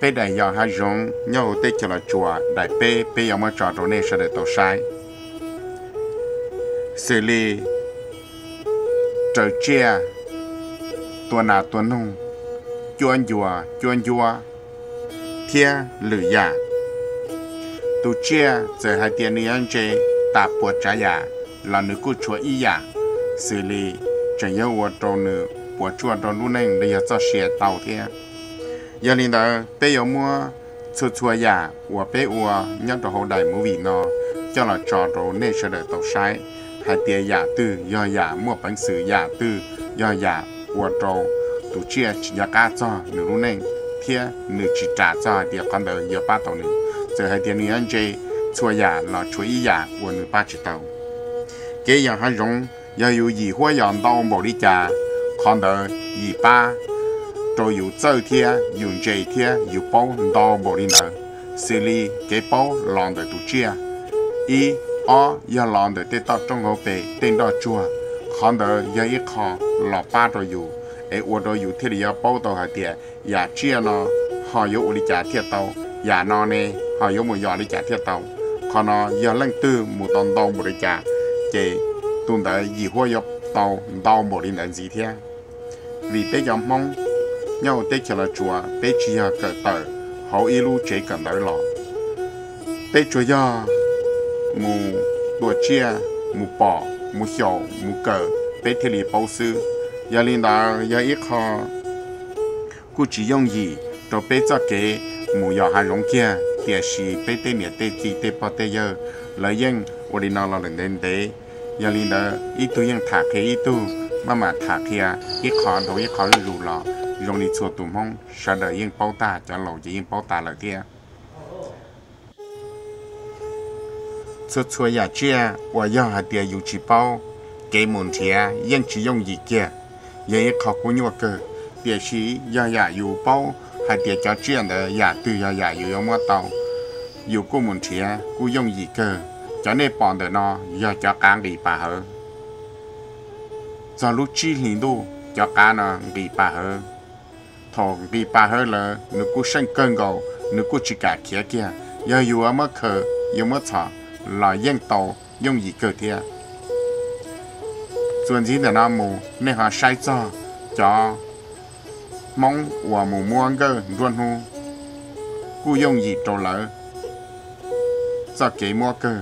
Peb daim yos hav zoov nyob hauv teb chaws Los Tsuas daim peb, peb yuav muab tso rau nej sawv daws tau saib. Xws li raws tsiaj, tua nas tua noog, cuab ncua cuab ncuab, thiab lwm yam. Tus tsiaj txawm hais tias nws yuav ntse tas puas tsav yam los nws kuj tshuav ib yam xws li tseem yuav ua rau nws puas tsuaj rau lub neej los yog txoj sia tau thiab. Yog li ntawd peb yuav muab txhua txhua yam uas peb ua nyob rau hauv daim movie no coj los tso rau nej sawv daws tau saib hais tias yam twg yog yam muaj peev xwm, yam twg yog yam ua rau tus tsiaj tsis nco qab txog nws lub neej thiab nws tsis ras txog hais tias qhov ntawd yuav pab tau nws. Txawm hais tias nws yuav ntse txhua yam los tshuav ib yam uas nws pab tsis tau. Kev yos hav zoov, yog yus yim huab yos ntau npaum li cas, qhov ntawd yim pab rau yus txawj thiab yus ntse thiab yus paub ntau npaum li ntawd. Xws li kev paub los ntawm tus tsiaj, ib, ob yog los ntawm tej toj roob hauv pes tej nroj tsuag, qhov ntawd yog ib qho los pab rau yus es ua rau yus thiaj li yuav paub tau hais tias yam tsiaj no ho yuav ua li cas thiaj tau, yam no ne ho yuav mus yos li cas thiaj tau. Qhov no yog leej twg mus tau ntau npaum li cas, ces tus ntawd yim huab yuav tau ntau npaum li ntawd ntxiv thiab. Vim peb cov Hmoob nyob hauv teb chaws Los Tsuas peb tsis yog kawm tawm hauv ib lub tsev kawm ntawv los, peb tsuas yog mus tua tsiaj, mus pom, mus xyaum, mus kawm peb thiaj li paub xwb. Yog li ntawd yog ib qho kuj tsis yooj yim rau peb txoj kev mus yos hav zoov kiag, tiam sis peb tej niam tej txiv tej pog tej yawg lawv yeej ua li no los lawm ntev ntev. Yog li ntawd ib tug yeej tham qhia ib tug, maj mam tham qhia ib qho dhau ib qho zuj zus los zoo li txhua tus Hmoob sawv daws yeej paub tag, cov laus ces yeej paub tas lawm thiab. Txhua txhua yam tsiaj uas yog hais tias yus tsis paub, kev mus nrhiav yeej tsis yooj yim kiag, yog ib qho kub nyuaj kawg. Tiam sis yog yam yus paub hais tias cov tsiaj ntawd yam twg yog yam yus yuav muab tau, yus kuj mus nrhiav kuj yooj yim kawg. Cov nej pom ntawm no yog cov qav nqis pas hawv. Txog lub tsib hlis ntuj cov qav no nqis pas hawv. Thaum nqis pas hawv lawm nws kuj seej kawg nkaus, nws kuj tsis kam khiav kiag. Yog yus muab khaws yuav muab txhom los yeej tau yooj yim kawg thiab. Txuas ntxiv ntawm no mus nej ho saib txog cov Hmoob uas mus muab nkawj nruab hnub, kuj yooj yim rau lawv txoj kev muab kawg.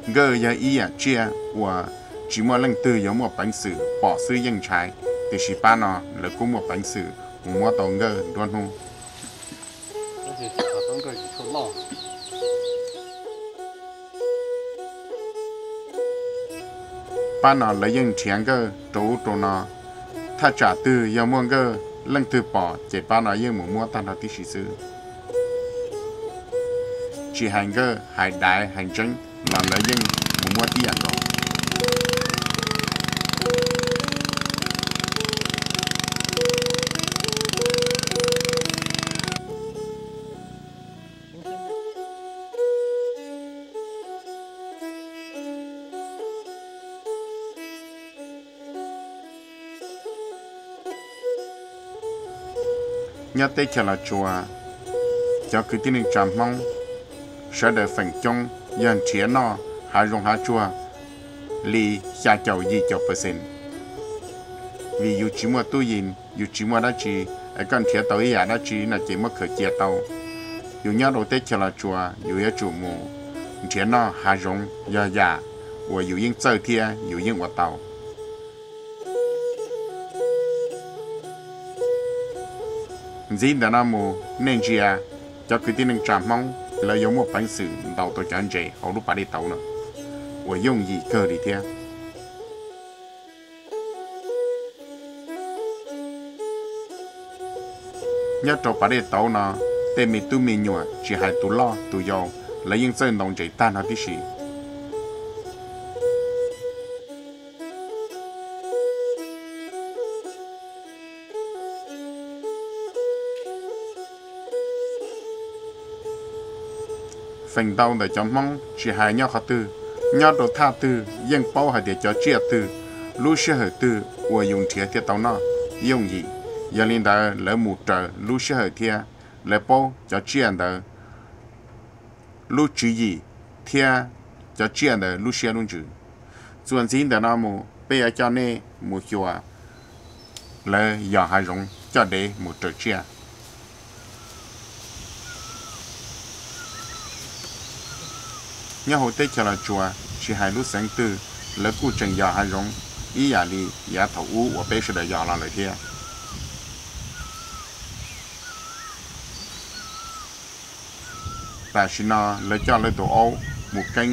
Nkawj yog ib yam tsiaj uas tsis muaj leej twg yuav muaj peev xwm pom xwb yeej ntshai, tiam sis pab no lawv kuj muaj peev xwm mus muab tau nkawj nruab hnub. Pab no lawv yeej nrhiav nkawj rau ub rau no. Thaj tsam twg yog muaj nkawj leej twg pom ces pab no yeej mus muab tag nrho tib si xwb. Tsis hais nkawj, hais daiv hais ntseeb los lawv yeej mus muab tib yam nkaus. Nyob teb chaws Los Tsuas, cov kwv tij neej tsa Hmoob sawv daws feem coob yog nrhiav noj hav zoov hav tsuag li xya caum yim caum percent. Vim yus tsis muaj tub yim, yus tsis muaj dab tsi, es koj nrhiav tau ib yam dab tsi no ces muab khaws cia tau. Yus nyob rau teb chaws Los Tsuas yus yuav tsum mus nrhiav noj hav zoov yog yam uas yus yeej txawj thiab yus yeej ua tau. Ntxiv ntawm no mus nej ntsia, cov kwv tij neej tsa Hmoob lawv yuav muaj peev xwm ntaus tau cov ntses hauv lub pas dej tauv no uas yooj yim kawg li thiab. Nyob rau pas dej tauv no, tej me tub me nyuam tsis hais tus loj tus yau, lawv yeej txawj ntaus ntses tag nrho tib si. Feem ntau ntawm cov Hmoob tsis hais nyob qhov twg, nyob rau thaj twg yeej paub hais tias cov tsiaj twg, lub sij hawm twg uas yus nrhiav thiaj tau noj yooj yim. Yog li ntawd lawv mus raws lub sij hawm thiab lawv paub cov tsiaj ntawd lub tswv yim thiab cov tsiaj ntawd lub siab lub ntsws. Txuas ntxiv ntawm no mus peb yuav coj nej mus xyuas lawv yos hav zoov coj dev mus raws tsiaj. Nyob hauv teb chaws Los Tsuas tsis hais lub xeev twg, lawv kuj tseem yos hav zoov ib yam li yav thaum ub uas peb sawv daws yos los lawm thiab. Tam sim no lawv coj lawv tus aub mus keeb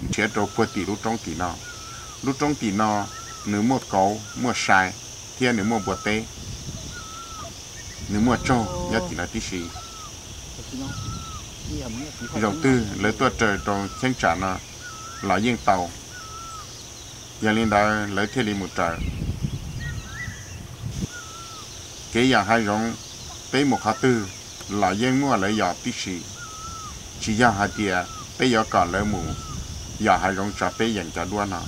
nrhiav rau puag tim lub roob tim no. Lub roob tim no nws muaj kauv muaj sai thiab nws muaj npua teb, nws muaj tsaug nyob tim no tib si. Zaum twg lawv tuaj raws rau cheeb tsam no los yeej tau. Yog li ntawd lawv thiaj li mus raws. Kev yos hav zoov, peb mus qhov twg los yeej muaj lawv yos tib si. Tsis yog hais tias peb yuav kom lawv mus yos hav zoov tso peb yeem cov duab no.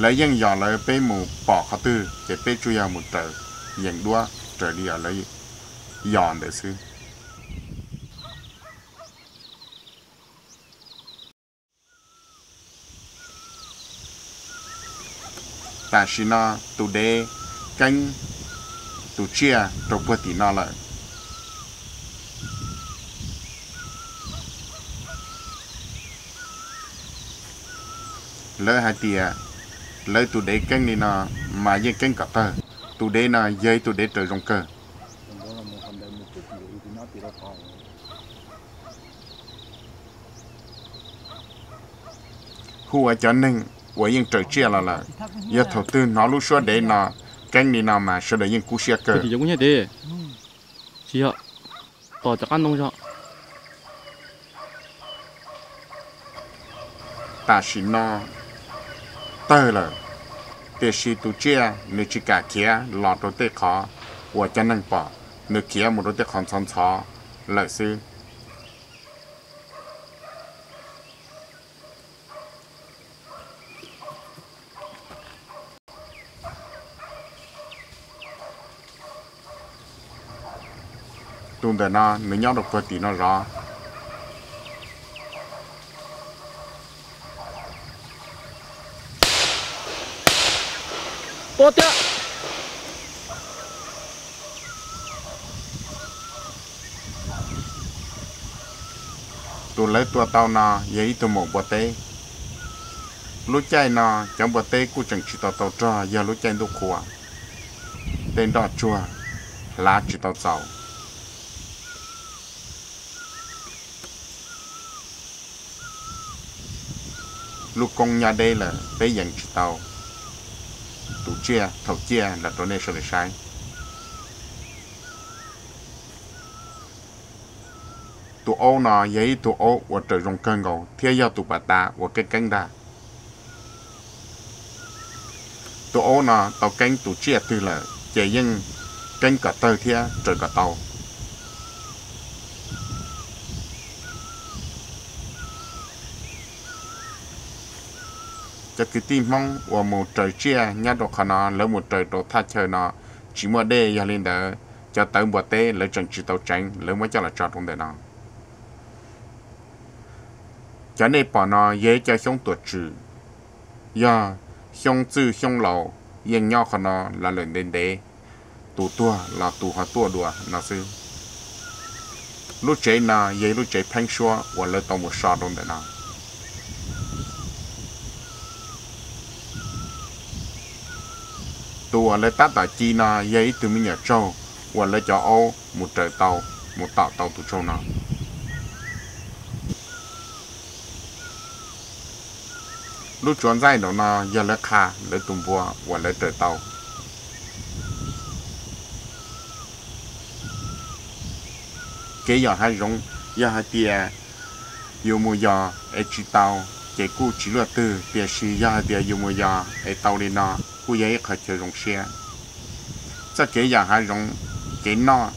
Lawv yeej yos lawv, peb mus pom qhov twg ces peb tsuas yog mus raws yeem duab raws li lawv yos ntawd xwb. Tam sim no tus dev keeb tus tsiaj rau puag tim no lawm. Lawv hais tias lawv tus dev keeb li no mas yeej keeb kom tawg. Tus dev no yog ib tug dev raws zoo kawg. Hu ua cov neeg uas yeej raws tsiaj los lawm, yog thaum twg hnov lub suab dev no keeb li no mas sawv daws yeej kub siab kawg. Tsis yog, tos cov qab ntoo zog. Tam sim no tawg lawm, tiam sis tus tsiaj nws tsis kam khiav los rau tej qhov uas cov neeg pom, nws khiav mus rau tej qhov ntxhov ntxhov lawm xwb. Tus ntawm no nws nyob rau puag tim no zov. Pov tiag. Tus lawv tua tau no yog ib tug maum npua teb. Lub caij no cov npua teb kuj tseem tsis tau tau rog, yog lub caij ntuj qhua, tej nroj tsuag hlav tsis tau txaus. Lub koob nyab deb lawm, peb yeem tsis tau tus tsiaj thaum ciaj los rau nej sawv daws saib. Tus aub no yog ib tug aub uas raws zoo kawg nkaus thiab yog tus pas tas uas keeb keeb ntag. Tus aub no tau keeb tus tsiaj twg lawm ces yeej keeb kom tawg thiab raws kom tau. Cov kwv tij Hmoob uas mus raws tsiaj nyob rau qhov no, lawv mus raws rau thaj chaw no tsis muaj dej, yog li ntawd cov tawv npua teb lawv tseem tsis tau tseev, lawv muab coj los tso rau ntawm no. Cov nej pom no yog ib co xyoob tuam tswm, yog xyoob txwj xyoob laus yeej nyob qhov no los lawm ntev ntev, tus tuag los tus ho tuaj dua no xwb. Lub tsev no yog ib lub tsev pheeb suab uas lawv tau mus so rau ntawm no. Tus uas lawv tab tom ci no yog ib tug me nyuam tsaug uas lawv cov aub mus raws tau, mus tom tau tus tsaug no. Lub tsuas ntxaij nraum no yog lawv qha lawv tus npua uas lawv raws tau. Kev yos hav zoov, yog hais tias yus mus yos es tsis tau, ces kuj tsis luaj twg, tiam sis yog hais tias yus mus yos es tau li no, kuj yog ib qhov chaw zoo siab. Txoj kev yos hav zoov, kev noj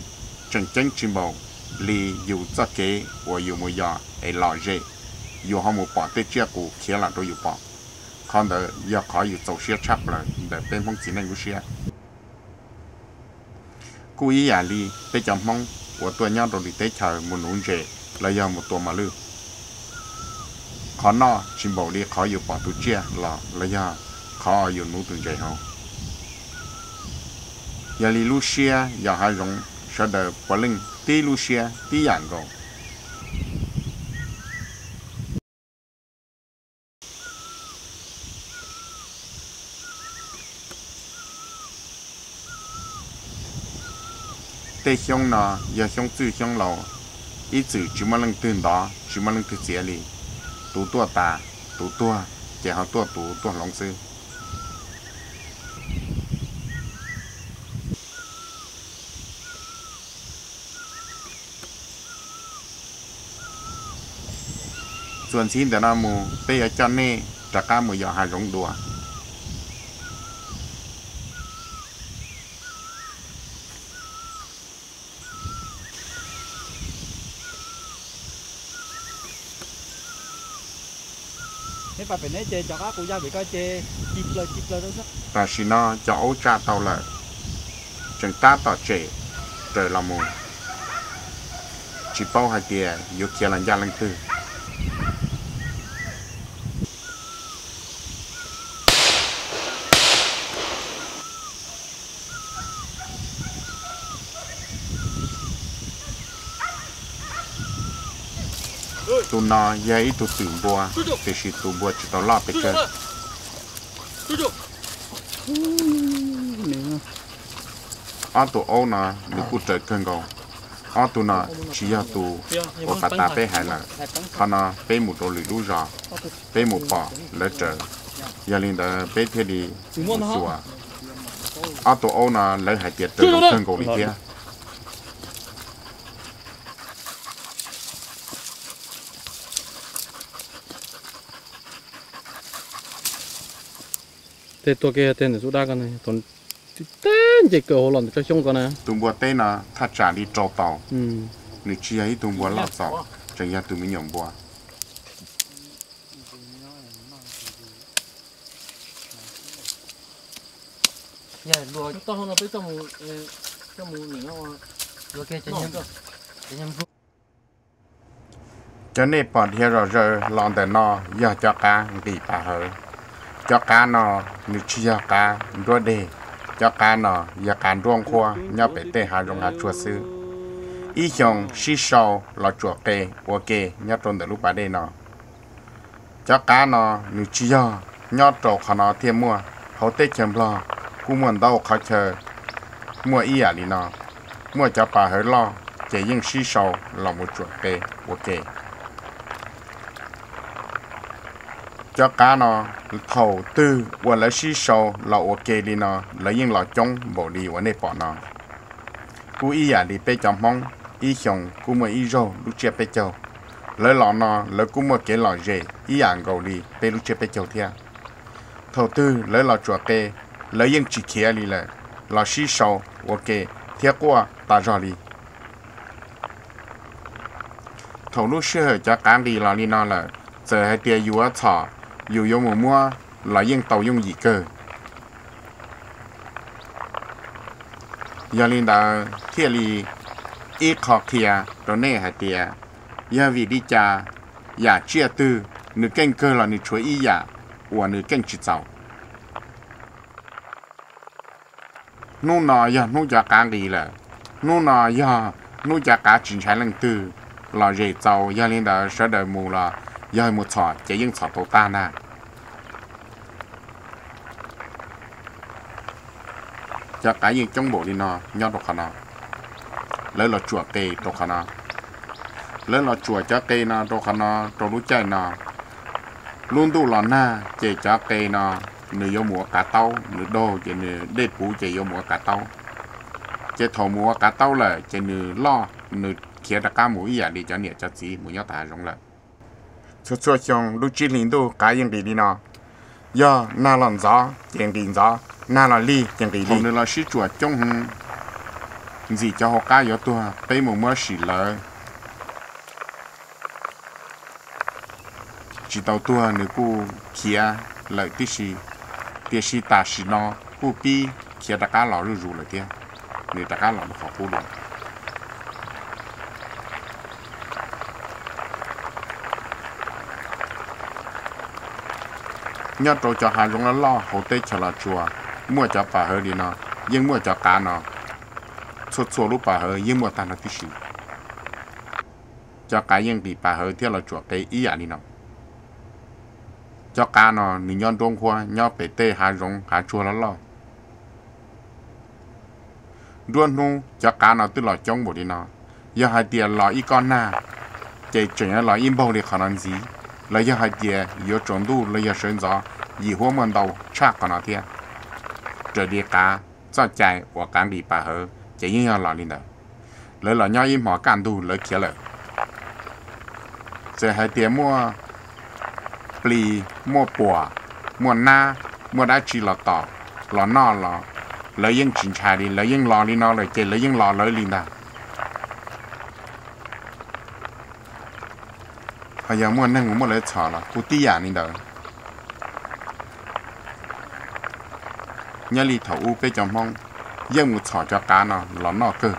tseem ceeb tsis npaum li yus txoj kev uas yus mus yos es lom zem, yus ho mus pom tej tsiaj qus khiav los rau yus pom. Qhov ntawd yog qhov yus txaus siab tshaj plaws ntawm peb Hmoob txiv neej lub siab. Kuj ib yam li peb cov Hmoob uas tuaj nyob rau lwm teb chaws mus nuv ntses los yog mus tua mos lwj, qhov noj tsis npaum li qhov yus pom tus tsiaj los los yog qhov yus nuv tus ntses hauv. Yog li lub siab yos hav zoov sawv daws puav leej tib lub siab tib yam nkaus. Tej xyoob no yog xyoob txwj xyoob laus, ib txwm tsis muaj leej twg ntov tsis muaj leej twg txiav li. Tus tuaj tas, tus tuag, ces ho tuaj tus tuaj hloov xwb. Txuas ntxiv ntawm no mus peb yuav coj nej rov qab mus yos hav zoov dua. Tam sim no cov aub tsa tau lawm, tseem tab tom tsem raws los mus, tsis paub hais tias yuav khiav los ncaj leej twg. Tus no yog ib tug twm npua, tiam sis tus npua tsis tau loj pes tsawg. Ob tug aub no nws kuj raws kawg nkaus. Ob tug no tsis yog tus uas pas tas peb hais lawm. Qhov no peb mus rau lwm lub zos, peb mus pom lawv raws, yog li ntawd peb thiaj li mus xyuas. Ob tug aub no lawv hais tias raws zoo kawg nkaus li thiab. Tej tuaj kiag tej ntawm xub dab ko, tej nce kaw hauv los ntawm tsob xyoob ko na. Tus npua teb no thaj tsam li rau tau, nws tsis yog ib tug npua loj txaus, tseem yog tus me nyuam npua. Cov nej pom dhia zom zaws los ntawm no yog cov qav nqis pas hawv. Cov qav no nws tsis yog qav nruab deg, cov qav no yog qav nruab nqhuab nyob pem tej hav zoov hav tsuag xwb. Ib xyoos sib sau los tsuam qe ua ke nyob rau ntawm lub pas dej no. Cov qav no nws tsis yog nyob rau qhov no thiaj muaj, hauv teb chaws Nplog kuj muaj ntau qhov chaw muaj ib yam li no. Muaj cov pas hawv loj ces yeej sib sau los mus tsuam qe ua ke. Cov qav no thaum twg uas lawv sib sau los ua ke li no lawv yeej los coob npaum li uas nej pom no. Kuj ib yam li peb cov Hmoob, ib xyoos kuj muaj ib zaug lub tsiaj peb caug, lawv los no lawv kuj muaj kev lom zem ib yam nkaus li peb lub tsiaj peb caug thiab. Thaum twg lawv los tsuam qe, lawv yeej tsis khiav li lawm, los sib sau ua ke thiab quaj tas zog li. Thaum lub sij hawm cov qav nqis los li no lawm, txawm hais tias yus yuav txhom, yus yuav mus muab los yeej tau yooj yim kawg. Yog li ntawd thiaj li ib qho qhia rau nej hais tias yog vim li cas yam tsiaj twg nws keej kawg los nws tshuav ib yam uas nws keej tsis txaus. Hnub no yog hnub cov qav nqis lawm, hnub no yog hnub cov qav tsis ntshai leej twg, lom zem txaus, yog li ntawd sawv daws mus los yog mus txhom ces yeej txhom tau tag ntag. Cov qav yeej coob npaum li no nyob rau qhov no, lawv los tsuam qe rau qhov no. Lawv los tsuam cov qe no rau qhov no rau lub caij no. Lub ntuj los nag ces cov qe no nws yuav mus ua qav taub, nws daug ces nws dej puv ces yuav mus ua qav taub. Ces thaum mus ua qav taub lawm ces nws loj, nws khiav rov qab mus ib yam li cov niam cov txiv mus nyob tas hav zoov lawm. Txhua txhua xyoo lub tsib hlis ntuj qav yeej nqis li no. Yog nag los ntxov ces nqis ntxov, nag los lig ces nqis lig. Nws los sib tsuam coob heev, ntxim cov hauv qab yuav tuag, peb mus muab sim lawv tsis tau tuag nws kuj khiav lawm tib si, tiam sis tam sim no kuj pib khiav rov qab los zuj zus lawm thiab. nws rov qab los rau qhov qub li. Nyob rau cov hav zoov loj loj hauv teb chaws Los Tsuas, muaj cov pas hawv li no, yeej muaj cov qav no, txhua txhua lub pas hawv yeej muaj tag nrho tib si. Cov qav yeej nqis pas hawv thiab los tsuam qe ib yam li no. Cov qav no nws nyob nruab nqhuab nyob pem tej hav zoov hav tsuag loj loj. Nruab hnub cov qav no twb los coob npaum li no, yog hais tias los ib kob nag, ces tseem los ib npaug li qhov no ntxiv, los yog hais tias yuav tsaus ntuj los yog sawv ntxov yim huab muaj ntau tshaj qhov no thiab. Raws li qav txoj cai uas qav nqis pas hawv ces yeej yog los li ntawd. Lawv los nyob ib hmos kaj ntug lawv khiav lawm. Txawm hais tias muaj plis, muaj puam, muaj nab, muaj dab tsi los tom, los noj los, lawv yeej tsis ntshai li, lawv yeej los li no lawm ces lawv yeej los lawv li ntag. Ho yog muaj neeg uas muab lawv txhom los kuj tib yam li ntawd. Nyob li thaum ub peb cov Hmoob yeej mus txhom cov qav no los noj kawg,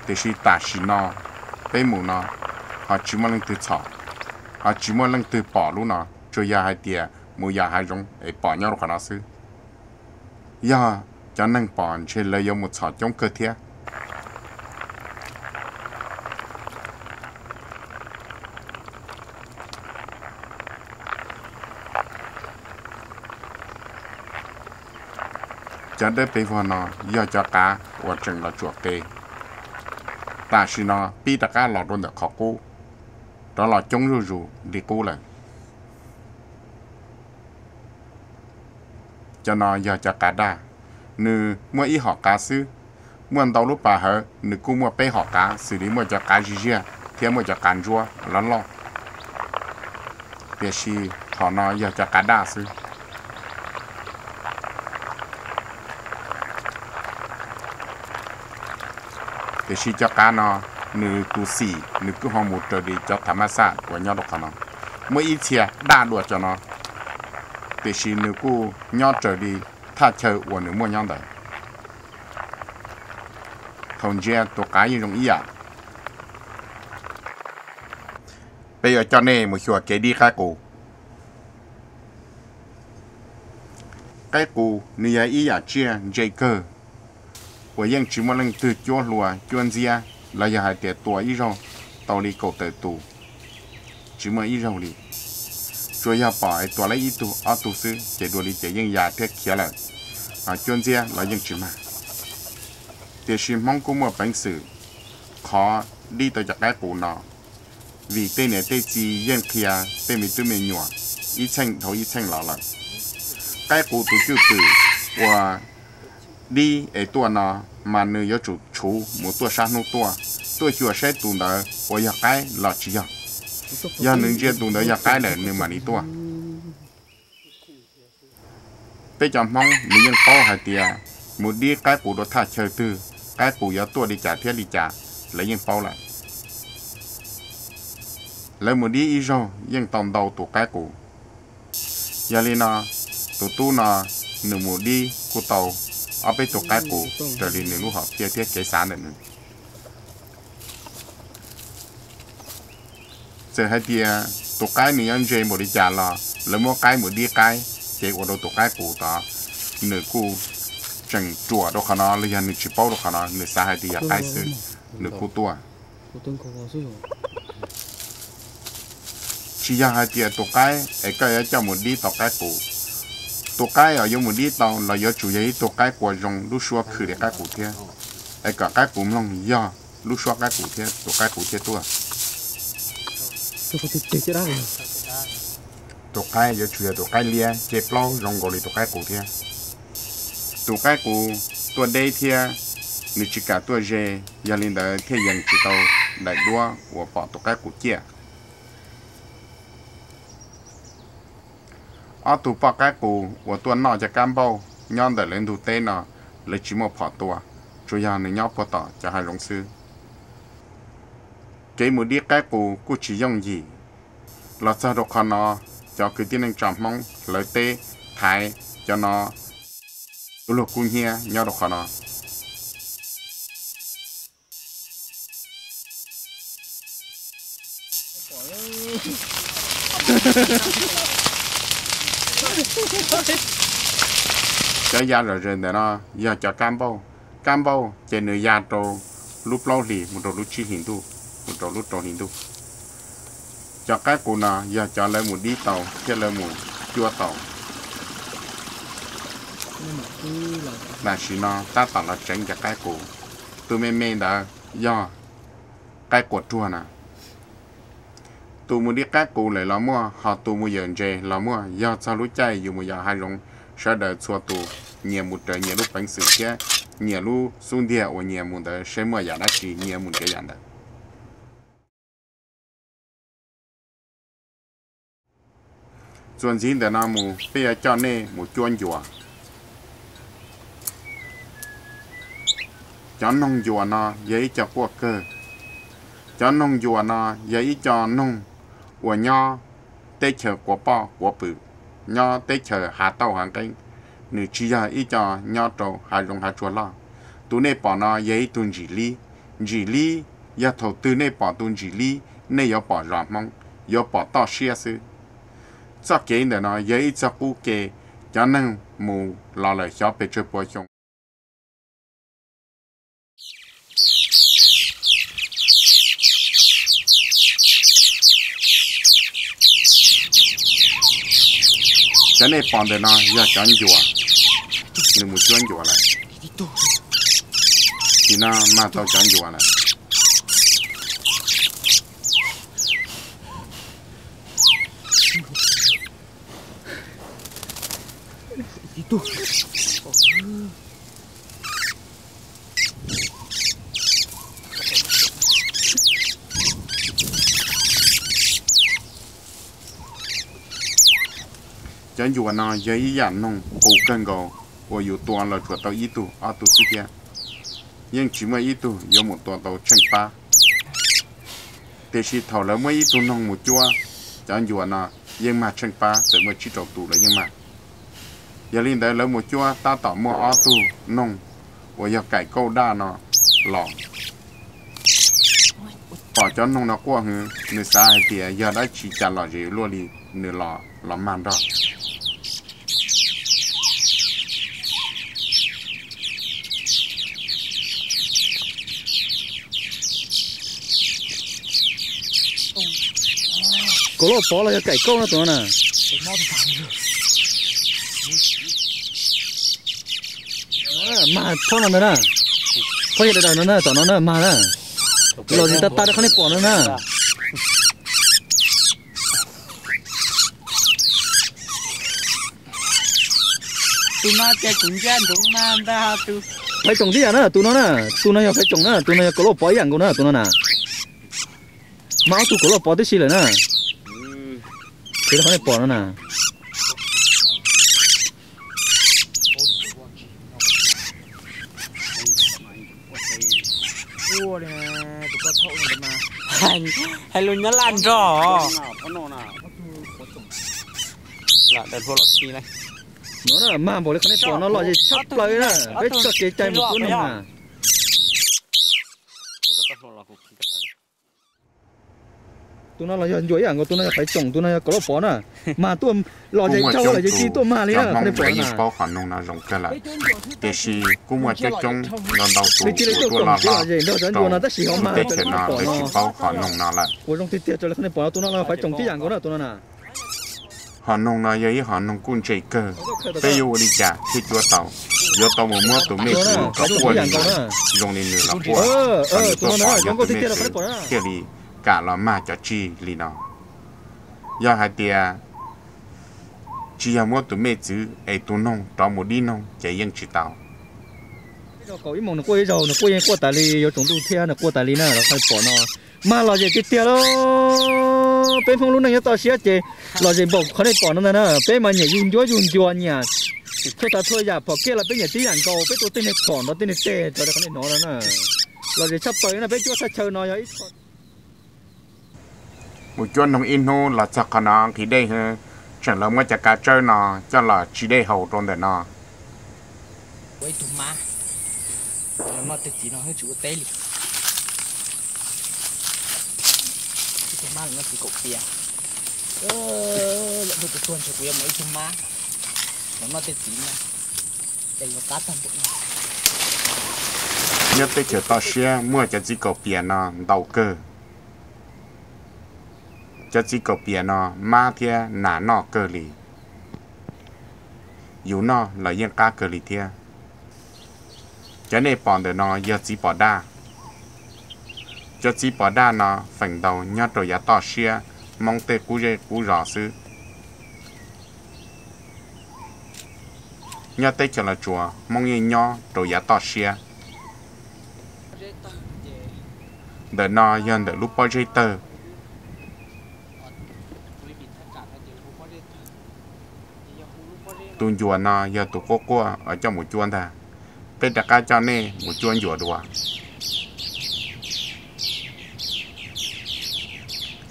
tiam sis tam sim no peb mus no ho tsis muaj leej twg txhom, ho tsis muaj leej twg pom lub no, tsuas yog hais tias mus yos hav zoov es pom nyob rau qhov no xwb. Yog cov neeg pom ntshe lawv yuav mus txhom coob kawg thiab. Cov dawb pes vog no yog cov qav uas tseem los tsuam qe, tam sim no pib rov qab los rau ntawm qhov qub, rov los coob zuj zus li qub lawm. Cov no yog cov qav daj, nws muaj ib hom qav xwb. Muaj ntau lub pas hawv nws kuj muaj peb hom qav xws li muaj cov qav zij ziaj thiab muaj cov qav ntsuab loj loj, tiam sis hom no yog cov qav daj xwb. Tiam sis cov qav no nws tus xim nws kuj ho mus raws li cov thav mab xaj uas nyob rau qhov no. Muaj ib txhia daj dua cov no, tiam sis nws kuj nyob raws li thaj chaw uas nws muaj nyob ntawd. Thaum ntsia tus qav yeej zoo ib yam. Peb yuav coj nej mus xyuas kev dib qaib qus. Qaib qus nws yog ib yam tsiaj ntse kawg uas yeej tsis muaj leej twg cuab hlua cuab ntxiab los yog hais tias tua ib zaug tau li kaum tawm tus, tsis muaj ib zaug li. Tsuas yog pom es tua lawv ib tug ob tug xwb ces dua li ces yeej ya thiab khiav lawm, cuab ntxiab los yeej tsis mag. Tiam sis Hmoob kuj muaj peev xwm qhov dib tau cov qaib qus no, vim tej niam tej txiv yeej qhia tej me tub me nyuam ib txheej dhau ib txheej los lawm. Qaib qus tus cwj pwm uas dib es tuaj no mas nws yuav tsum tshuv mus tuaj sab hnub tuaj, tuaj xyuas saib tus ntawd uas yog qaib los tsis yog. Yog nws ntsia tus ntawd yog qaib lawm nws mam li tuaj. Peb cov Hmoob nws yeej paub hais tias mus dib qaib qus rau thaj chaw twg, qaib qus yuav tuaj li cas thiab li cas, lawv yeej paub lawm. Lawv mus dib ib zaug yeej tau ntau tus qaib qus. Yog li no, tus tub no nws mus dib kuj tau ob peb tus qaib qus raws li nws lub hom phiaj thiab kev xav ntawm nws. Txawm hais tias tus qaib nws yuav ntse npaum li cas los lawv muab qaib mus dib qaib, ces ua rau tus qaib qus tod nws kuj tseem ruam rau qhov no los yog nws tsis paub rau qhov no, nws xav hais tias yog qaib xwb, nws kuj tuaj. Tsis yog hais tias tus qaib es koj yuav coj mus dib tau qaib qus. Tus qaib uas yuav mus dib tau los yuav tsum yog ib tug qaib qua zoo lub suab khwm li qaib qus thiab, es kom qaib qus mloog yog lub suab qaib qus thiab tus qaib qus thiaj tuaj. Tus qaib yuav tsum yog tus qaib liab ceg plaub zoo nkaus li tus qaib qus thiab. Tus qaib qus tuaj deb thiab nws tsis kam tuaj ze, yog li ntawd thiaj yees tsis tau daim duab uas pom tus qaib qus ciaj. Ob tug poj qaib qus uas tuaj noj cov kab npauj nyob ntawm lawv ntug teb no, lawv tsis muaj phom tua, tsuas yog nws nyob puag tom cov hav zoov xwb. Kev mus dib qaib qus kuj tsis yooj yim. Los txog rau qhov no, cov kwv tij neej tsa Hmoob hlawv teb thaiv cov no tus luag kub hnyiab nyob rau qhov no. Cov ya zom zaws ntawm no yog cov kab npauj. Kab npauj ces nws ya rau lub plaub hlis mus rau lub tsib hlis ntuj, mus rau lub rau hlis ntuj. Cov qaib qus no yog cov lawv mus dib tau thiab lawv mus cuab tau. Tam sim no tab tom los tseev cov qaib qus. Tus me me ntawd yog qaib quas ruag na. Tus mus dib qaib qus lawm los muaj, ho tus mus yawm ntses los muaj. Yog txog lub caij yus mus yos hav zoov, sawv daws txhua tus nyias mus raws nyias lub peev xwm thiab nyias lub xub ntiag uas nyias mus ntawd seb muaj yam dab tsi nyias mus nrhiav yam ntawd. Txuas ntxiv ntawm no mus peb yuav coj nej mus cuab ncuas. Cov noog ncuas no yog ib co quaj kawg. Cov noog ncuas no yog ib co noog uas nyob teb chaws quav poj quav pwm, nyob teb chaws hav tauj hav nqeeb, nws tsis yog ib co nyob rau hav zoov hav tsuag loj. Tus nej pom no yog ib tug ntsim lib. Ntsim lib, yog thaum twg nej pom tus ntsim lib, nej yuav pom zos Hmoob, yuav pom toj siab xwb. Txoj kev ntawm no yog ib txoj qub kev cov neeg mus los lawm xyov pes tsawg puas xyoo. Cov nej pom ntawm no yog cov ncuas, nws mus cuab ncuas lawm. Sim no mag tau cov ncuas lawm. Cov ncuas no yog ib yam noog qus kawg nkaus uas yus tua los tsuas tau ib tug ob tug xwb thiab. Yeej tsis muaj ib tug yuav mus tua tau tsheej pab. Tiam sis thaum lawv muab ib tug noog mus cuab, cov ncuas no yeej mag tsheej pab, txawm muaj tsib rau tus los yeej mag. Yog li ntawd lawv mus cuab tab tom muaj ob tug noog uas yog kaim kauj daj no los. Pom cov noog no quaj hwv, nws xav hais tias yog dab tsi cas lom zem luaj li, nws los los mag nrog. Kaum lauj pov los yog kaim kauj no tus no na. Mag phauj no ntag na. Phauj yog daim daim no na, tom no na, mag na. Los zem tas tas rau qhov nej pom no na. Tus no ces kuv ntsia ntsoov mas ntag tus. Phaiv tsoom tib yam na, tus no na, tus no yog phaiv tsoom na, tus no yog kaum lauj pov ib yam nkaus na, tus no na. Mag ob tug kaum lauj pov tib si lawm na. Qhov nej pom no na. Hais lus nyob laj nrog. Lam daws hlua los khi na. No na, mag npaum li qhov nej pom no los zem tshaj plaws na, peb txoj kev cai mus cuab noog na. Tus no los yog ncuas ib yam nkaus, tus no yog phaiv tsoom, tus no yog kaum lauj pov na. Mas tuaj los zem dhau lawm ces tsis tuaj mag li na, qhov nej pom na. Paub qhov noog no zoo kawg lawm, tiam sis kuj muaj coob coob ntau ntau tus tuaj loj hlob rau lub teb chaws no lawv tsis paub qhov noog no lawm. Ua zoo tiag tiag raws li qhov nej pom no, tus no los phaiv tsoom tib yam nkaus na, tus no na. Hom noog no yog ib hom noog kuj ntse kawg, peb yuav ua li cas thiaj cuab tau? Yuav tau mus muab tus mej txwv kom quaj li nws, zoo li nws los quaj, kom nws tuaj pom yog tus mej txwv thiaj li kam los mag cov tsig li no. Yog hais tias tsis yog muab tus mej txwv es tus noog rov mus dib noog ces yeej tsis tau. Ib zaug kaum ib moos nws quaj ib zaug, nws quaj yeej quaj tas li, yuav tsaus ntuj thiab nws quaj tas li na, los qhov nej pom no. Mag los zem tiag tiag lauj. Peb Hmoob lub neej nyob toj siab ces los zem npaum qhov nej pom no ntag na. Peb mas nyiam yug ncuab yug ncua, nyiam txhua tsav txhua yam, phom kiag los peb nyiam tib yam nkaus, peb tua tej niag phom nrov tej niag tej raws li qhov nej hnov no na. Los zem tshaj plaws no, peb cuab thaj chaw no yog ib qho. Mus cuab noog ib hnub los txog qhov no nqhis dej, tseem los muab cov kav tsawb no coj los tsis dej haus rau ntawm no. Ua ib tug mab, noj twg txiv no tsis ua teb li. Ib tug mab los noj txiv kaum pia. Lawm hnub kuv tuag ntshe kuv yuav mus ib tug mab los noj tej txiv no, ces yuav qab tag npaum no. Nyob teb chaws toj siab muaj cov txiv kaum pias no ntau kawg. Cov txiv kaum pias no mab thiab nas noj kawg li. Yus noj los yeej qab kawg li thiab. Cov nej pom ntawm no yog txiv pos daj. Cov txiv pos daj no feem ntau nyob rau yav toj siab Hmoob tej qub zej qub zos xwb. Nyob teb chaws Los Tsuas Hmoob yeej nyob rau yav toj siab. Ntawm no yog ntawm lub pob zeb tawg. Tus ncuav no yog tus quaj quaj uas coj mus cuab ntag. Peb rov qab coj nej mus cuab ncuav dua.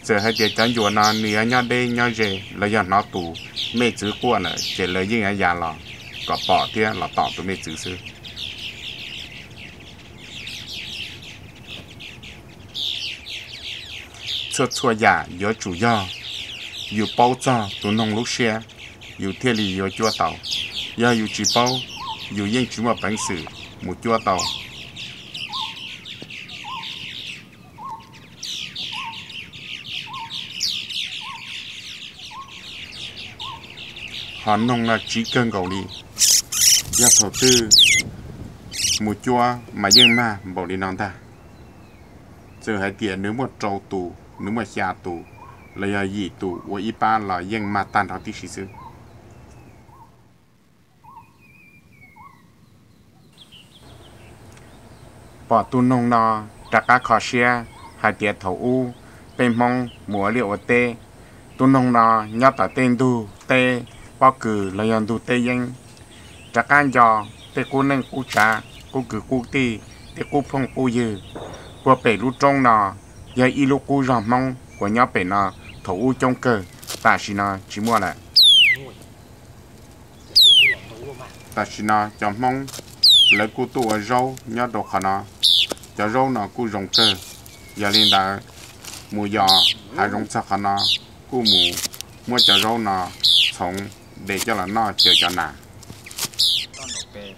Txawm hais tias cov ncuav no nws yuav nyob deb nyob ze los yog hnov tus me txwv quaj lawm ces lawv yeej yuav ya los kom pom thiab los tom tus me txwv xwb. Txhua txhua yam yuav tsum yog yus paub txog tus noog lub siab, yus thiaj li yuav cuab tau. Yog yus tsis paub, yus yeej tsis muaj peev xwm mus cuab tau. Hom noog no tsiv kawg nkaus li, yog thaum twg mus cuab mas yeej mag npaum li no ntag. Txawm hais tias nws muaj rau tus, nws muaj xya tus, los yog yim tus ua ib pab los yeej mag tag nrho tib si xwb. Pom tus noog no rov qab kho siab hais tias thaum ub peb Hmoob mus ua liaj ua teb, tus noog no nyob tom tej ntug teb pob kws los yog ntug teb yeeb, rov qab nco tej qub neej qub tsav, qub kwv qub tij, tej qub phooj qub ywg, puag pem lub roob no yog ib lub qub zog Hmoob uas nyob pem no thaum ub coob kawg, tam sim no tsis muaj lawm. Tam sim no cov Hmoob lawv kuj tuaj ua zaub nyob rau qhov no, cov zaub no kuj zoo kawg. Yog li ntawd, mus yos hav zoov txog qhov no, kuj mus muab cov zaub no txhoov de coj los noj caw cov nas. Toj nraum pem,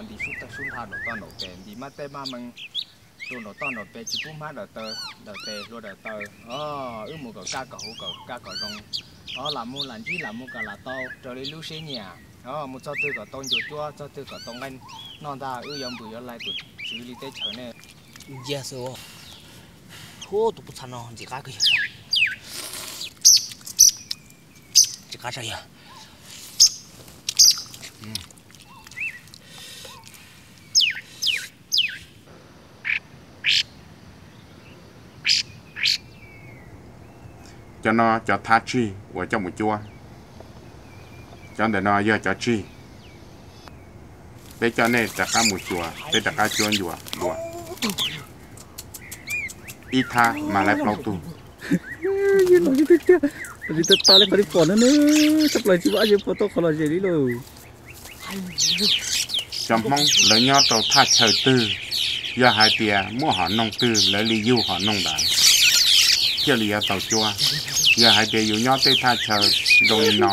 nti sub tawg sub ntha nraum toj nraum pem, nti mab teb mab mees rau nraum toj nraum pem, tsis pub hmab daws taw daws tes hlua daws taw. Wb mus kom kaj kom huv kom kaj kom zoo, lam mus lam ntsib lam mus kom lam tau raws li lub siab nyiam. Mus txog twg kom tau ncuav cuab, txog twg kom tau nqaij noj ntag, wb yuav npws yuav lais tus tswv li teb chaws nej. Nciab xwb. Hu, tus pob txha no ntxim qab kawg yog, ntxim qab tshaj yog. Cov no cov thab tsig uas coj mus cuab. Cov ntawm no yog cov tsig. Peb coj nej rov qab mus xyuas, peb rov qab cuab ncuav dua. Ib thab mas laib plaub tug. Yog los tsis tau cog, los tsis tau tas li qhov li pom no na, tshaj plaws tsis muaj dab tsi puas tau qhov lom zem li lauj. Cov Hmoob lawv nyob rau thaj chaw twg, yog hais tias muaj hom noog twg lawv li yug hom noog ntawd thiaj li yuav tau cuab. Yog hais tias yus nyob tej thaj chaw zoo li no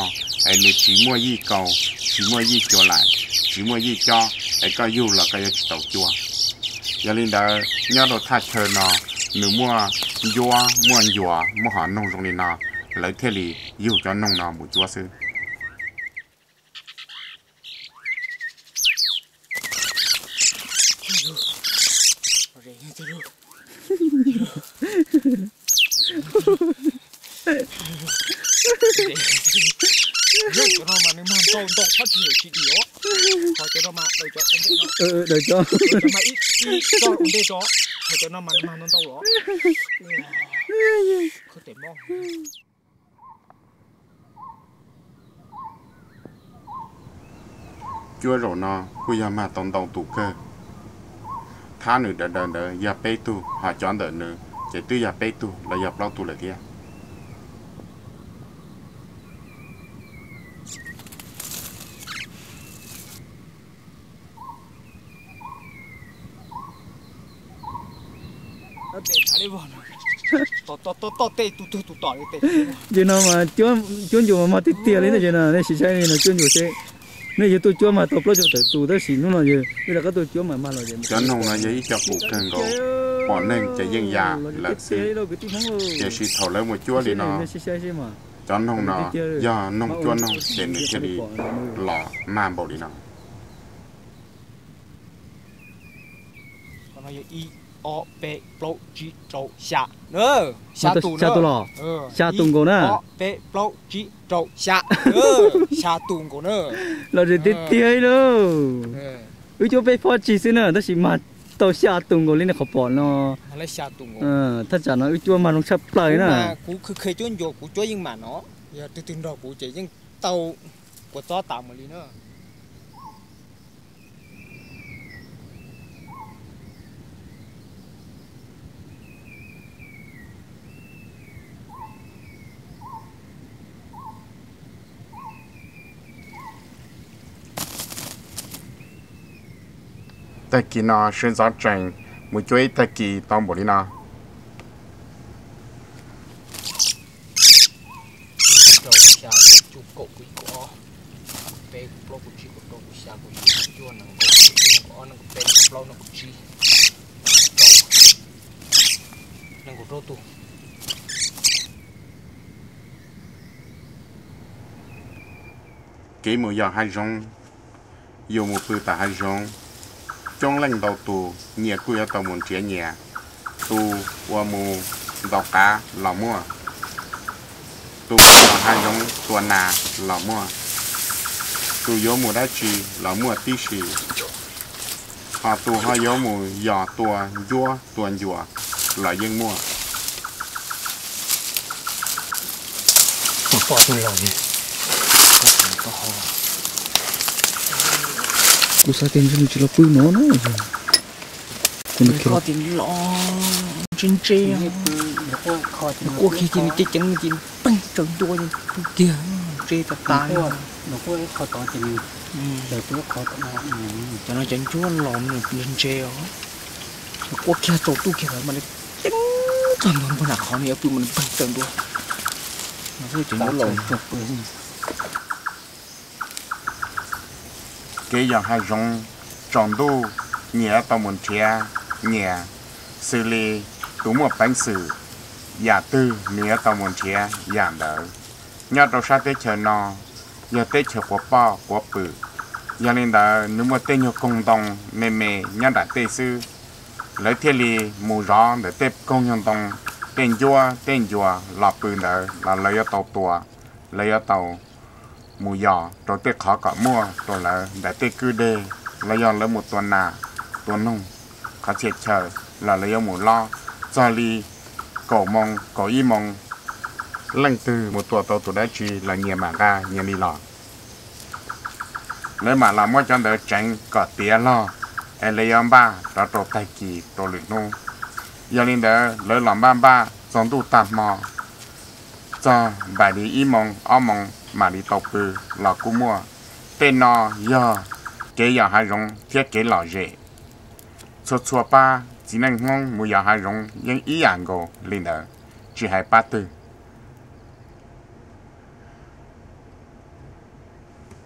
es nws tsis muaj yij kaus, tsis muaj yij cuav laim, tsis muaj yij cob es koj yug los koj yuav tsis tau cuab. Yog li ntawd nyob rau thaj chaw no nws muaj ncuab, muaj ncuav, muaj hom noog zoo li no, lawv thiaj li yug cov noog no mus cuab xwb. Cov no mas nws mag ntau ntau phab tsis tsis dim os. Ho cov no mas daws cov ua ntej no, daws cov mas ib ib txoj ua ntej tso. Ho cov no mas nws mag ntau ntau los. Khawb tes mob. Cuab zaum no kuj yog mag tau ntau tus kawg. Thab nws daws daws ntawd yog peb tug, ho cov ntawm nws ces twb yog peb tug los yog plaub tug lawm thiab. Pem tshav li vog no. Toj tej tus twg tus tom li tes. Ces no mas cuab ncuav mas mag tiag tiag li na, ces no nej sim saib li no cuab ncuav seb. Nej yuav tuaj cuab mas tau plaub caug tawm tus, tab sis hnub no yog wb rov qab tuaj cuab mas mag los. Cov noog no yog ib co qus kawg nkaus, pom neeg ces yeej yam lawm xwb. Tiam sis thaum lawv mus cuab li no, cov noog no yog noog cuab noog ces nws thiaj li los mag npaum li no. Ib, ob, peb, plaub, tsib, rau, xya. Xya tus los? Xya tus nkaus na. Ob, peb, plaub, tsib, rau, xya. Xya tus nkaus na. Los zem tiag tiag li lauj. Wb cuab peb pob tsig xwb na, tab sis mag tau xya tus nkaus li nej qhov pom no. Thaj tsam no wb cuab mag zoo tshaj plaws na. Kuv kheev cuab ncuav kuv cuab yeej mam no, yog twg twg nrog kuv ces yeej tau kua txob tas mus li na. Tag kis no sawv ntxov tsees mus cuab ib tag kis tau npaum li no. Rau xya, cuaj, kaum, kaum ib, kaum ob, kaum peb, kaum plaub, kaum tsib, kaum rau, kaum xya, kaum yim, kaum cuaj, nees nkaum, nees nkaum ob, nees nkaum peb, nees nkaum plaub, nees nkaum tsib, nees nkaum rau tus. Kev mus yos hav zoov, yus mus pw tom hav zoov, coob leej ntau tus, nyias kuj yuav tau mus nrhiav nyias. Tus uas mus ntaus qav los muaj, tus mus yos hav zoov tua nas los muaj, tus yuav mus dab tsi los muaj tib si, ho tus ho yuav mus yos tua ncuab tua ncuas los yeej muaj. Kuv xav tias ntshe nws tsis los pw no na. Nws kho tias los ntse ntse, nws quaj kiag ces nws ceev ceev ces nws peeg raws ntua pw kiag, ntse tas tas. Cov no cov ncuab los ntse ntse os, nws quaj kiag tsaus ntuj kiag lawm mas nws ceev txog ntua npog nram qhov nws yuav pw mas nws peeg raws ntua. Kev yos hav zoov tsaus ntuj, nyias yuav tau mus nrhiav nyias, xws li tus muaj peev xwm yam twg nws yuav tau mus nrhiav yam ntawd. Nyob rau sab teb chaws no yog teb chaws quav poj quav pwm, yog li ntawd nws muaj tej nyuag koog ntoo me me nyob nram tej xwb, lawv thiaj li mus zov ntawm tej koog nyuag ntoo, tej ncuab tej ncuas los pw ntawd los lawv yuav tau tua, lawv yuav tau mus yos rau tej qhov kom muaj rau lawv ntawm tej kwj deg, los yog lawv mus tua nas tua noog qhov txhia chaw, los lawv yuav mus lob txog li kaum moo kaum ib moo, leej twg mus tua tau tus dab tsi los nyias mam nqa nyias li los. Lawv mam los muab cov ntawd tseev kom tiav log, es lawv yuav npaj rov rau tag kis rau lwm hnub. Yog li ntawd lawv los npaj npaj txog ntuj tag hmo, txog npaum li ib moo ob moo mam li tau pw los kuj muaj. Tej no yog kev yos hav zoov thiab kev lom zem. Txhua txhua pab txiv neej Hmoob mus yos hav zoov yeej ib yam nkaus li ntawd, tsis hais pab twg.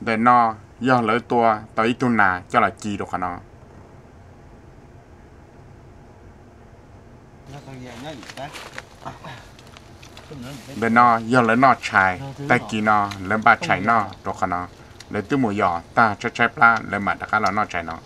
Ntawm no yog lawv tua tau ib tug nas coj los ci rau qhov no. Ntawm no yog lawv noj tshais, tag kis no lawv npaj tshais noj rau qhov no. Lawv twb mus yos tag tshaib tshaib plab, lawv mam rov qab los noj tshais no.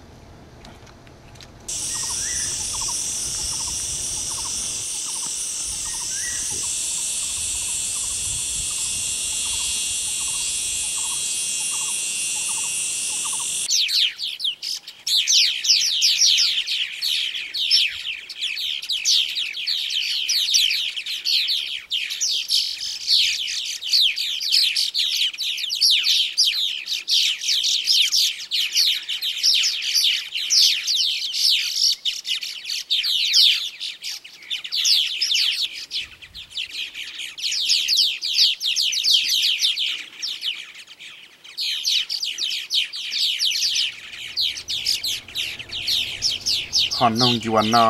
Qhov noog ncuas no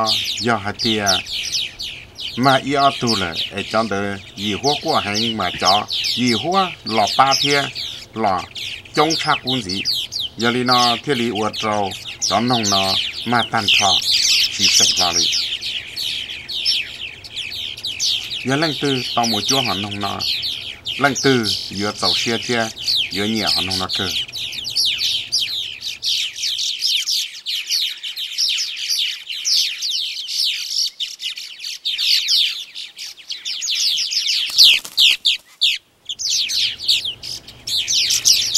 yog hais tias mag ib ob tug lawm es cov ntawd yim huab quaj heev mas cov yim huab los pab thiab los coob tshaj qub ntxiv. Yog li no thiaj li ua rau cov noog no mag tag nrho tsis xeem hlo li. Yog leej twg tau mus cuab hom noog no, leej twg yuav txaus siab thiab yuav nyiam hom noog no kawg.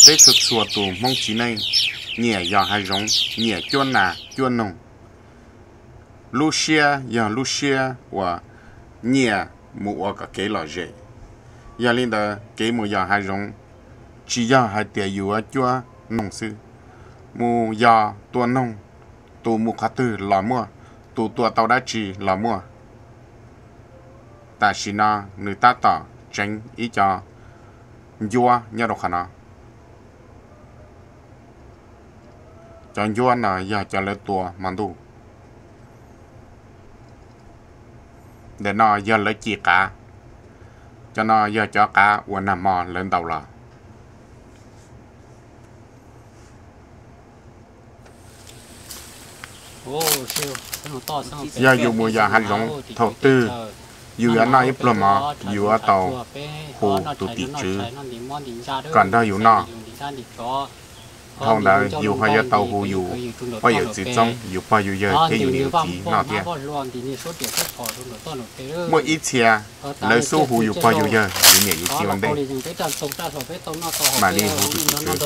Peb txhua txhua tus Hmoob txiv neej nyiam yos hav zoov, nyiam cuab nas cuab noog. Lub siab yog lub siab uas nyiam mus ua kom kev lom zem. Yog li ntawd kev mus yos hav zoov tsis yog hais tias yuav cuab noog xwb, mus yos tua noog, tus mus qhov twg los muaj, tus tua tau dab tsi los muaj. Tam sim no nws tab tom tseev ib co ncuab nyob rau qhov no. Cov ncuab no yog cov lawv tua hmo ntuj. Ntawm no yog lawv ci qav. Cov no yog cov qav uas nag hmo lawv ntaus los. Yog yus mus yos hav zoov thaum twg yus yuav noj ib pluag mov, yus yuav tau hu tus tim tswv kom nrog yus noj. Thaum ntawd yus ho yuav tau hu yus poj yawm txwv txoob, yus pog yus yawg thiab yus niam yus txiv noj thiab. Muaj ib txhia lawv xub hu yus pog yus yawg, yus niam yus txiv ua ntej, mam li hu tus tim tswv.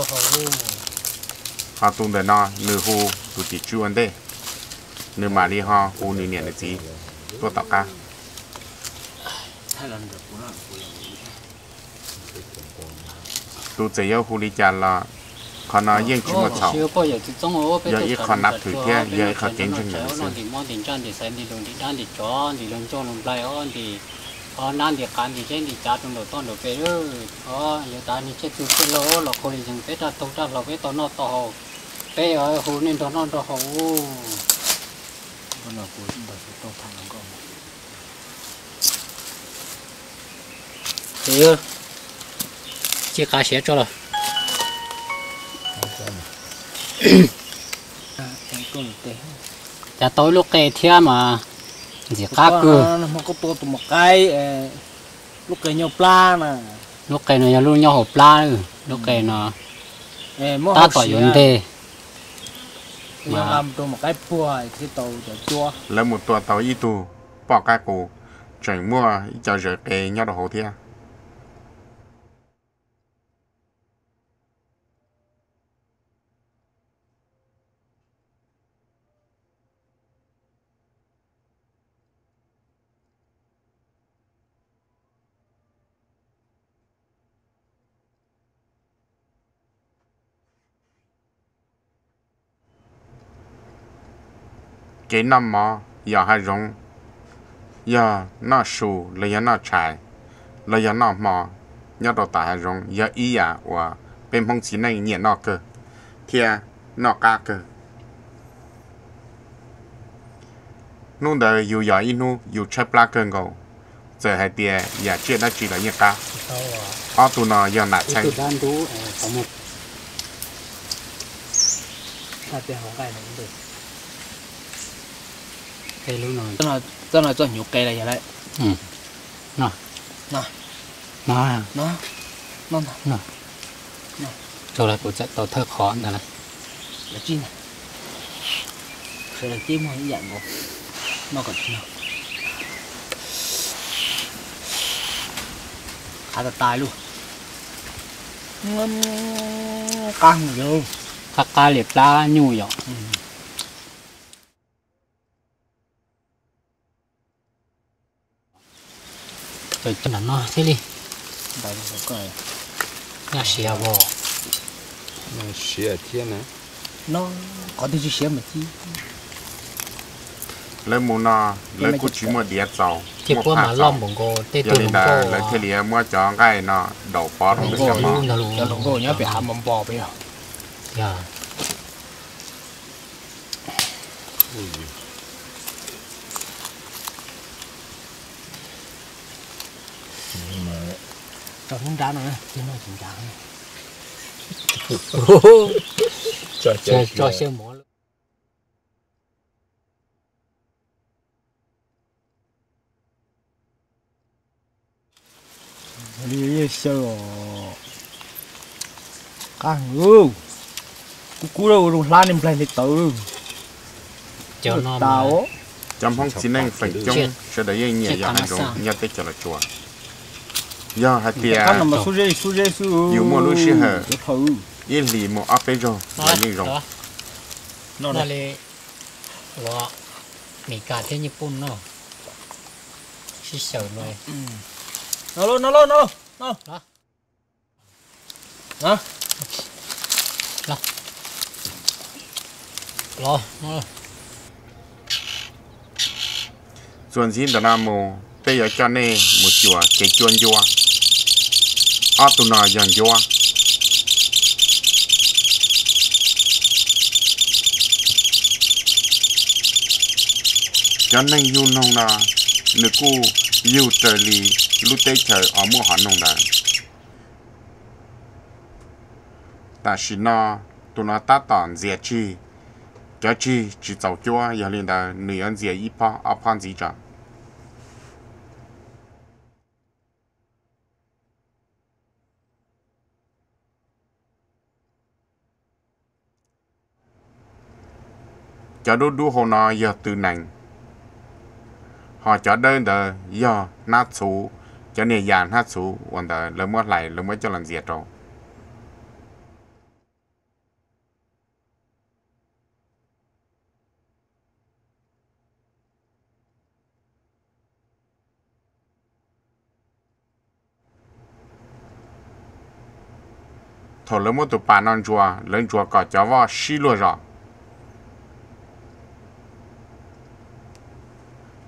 Ho tus ntawm no nws hu tus tim tswv ua ntej, nws mam li ho hu nws niam nws txiv tuaj tom qab. Tus txawm yuav hu li cas los qhov no yeej tsis muaj txhaum, yog ib qho nav thwm thiab yog ib qho kev ntseeg ntawm lawv xwb. Ces yog tsis qab siav tso los. Cas tau ib lub qe thiab mas ntxim qab kawg. Lub qe nyob hauv plab na. Lub qe no yog lub nyob hauv plab, lub qe no tab tom yuav nteg. Lawv mus tua tau ib tug poj qaib qus, tseem muaj ib co zawv qe nyob rau hauv thiab. Kev noj mov yos hav zoov, yog noj su los yog noj tshais los yog noj hmo nyob rau tom hav zoov, yog ib yam uas peb Hmoob txiv neej nyiam noj kawg thiab noj qab kawg. Hnub ntawd yus yos ib hnub yus tshaib plab kawg nkaus, txawm hais tias yam tsiaj dab tsi los yeej qab. Ob tug no yog nam txheeb. Txoj no txoj hnyuv qe lawm. Rau lawm kuv txawm tau thawj qhov ntag lawm. Sawv daws tib muag ib yam nkaus, noj kom tsis nag. Qab tas tas luj. Qab heev yom. Qab qab li plab nyuj yom. Cov nram no thiaj li nyob siav os. Siav thiab na. Qhov twg tsis siav mas ci. Lawv mus no lawv kuj tsis muaj diav txaus, ces muaj kuab phaj mas loj txaus npaum nkaus tej. Yog tug li hluas ntawd nkauj lawv thiaj li muab cov nqaij no daus pov rau ntawm cov hmo. Cov hluas nkauj nyob pem hav npo npo peb yog. Yog. Hnub nrab no, hnub nrab, tso xyaw mov lawm. Xyaw os, qab heev, kub kub ua zoo hlab niag nplaig li tawv. Cov Hmoob txiv neej feem coob sawv daws yeej nyiam yos hav zoov nyob teb chaws Los Tsuas. Yog hais tias yus muaj lub sij hawm ib hlis mus ob peb zaug los yeej zoo. Ua Meskas thiab Nyij Pooj noj, sib xyaw no. Txuas ntxiv ntawm no mus peb yuav coj nej mus xyuas kev cuab ncuab. Ob tug no yog ncuab. Cov neeg yug noog no nws kuj yug raws li lub teb chaws uas muaj hom noog ntawd. Tam sim no tus no tab tom ntxias tsig, cov tsig tsis txaus cuab, yog li ntawd nws yuav ntxias ib phob ob phob ntxiv tso. Cov dub dub hauv no yog tw nees, ho cov dawb ntawd yog hnab txhuv, cov niag yas hnab txhuv uas ntawd lawv muab hlais lawv muab coj los ntxias rau. Thaum lawv muab tus pas no ntsuas, lawv ntsuas kom cov voj sib luag zos.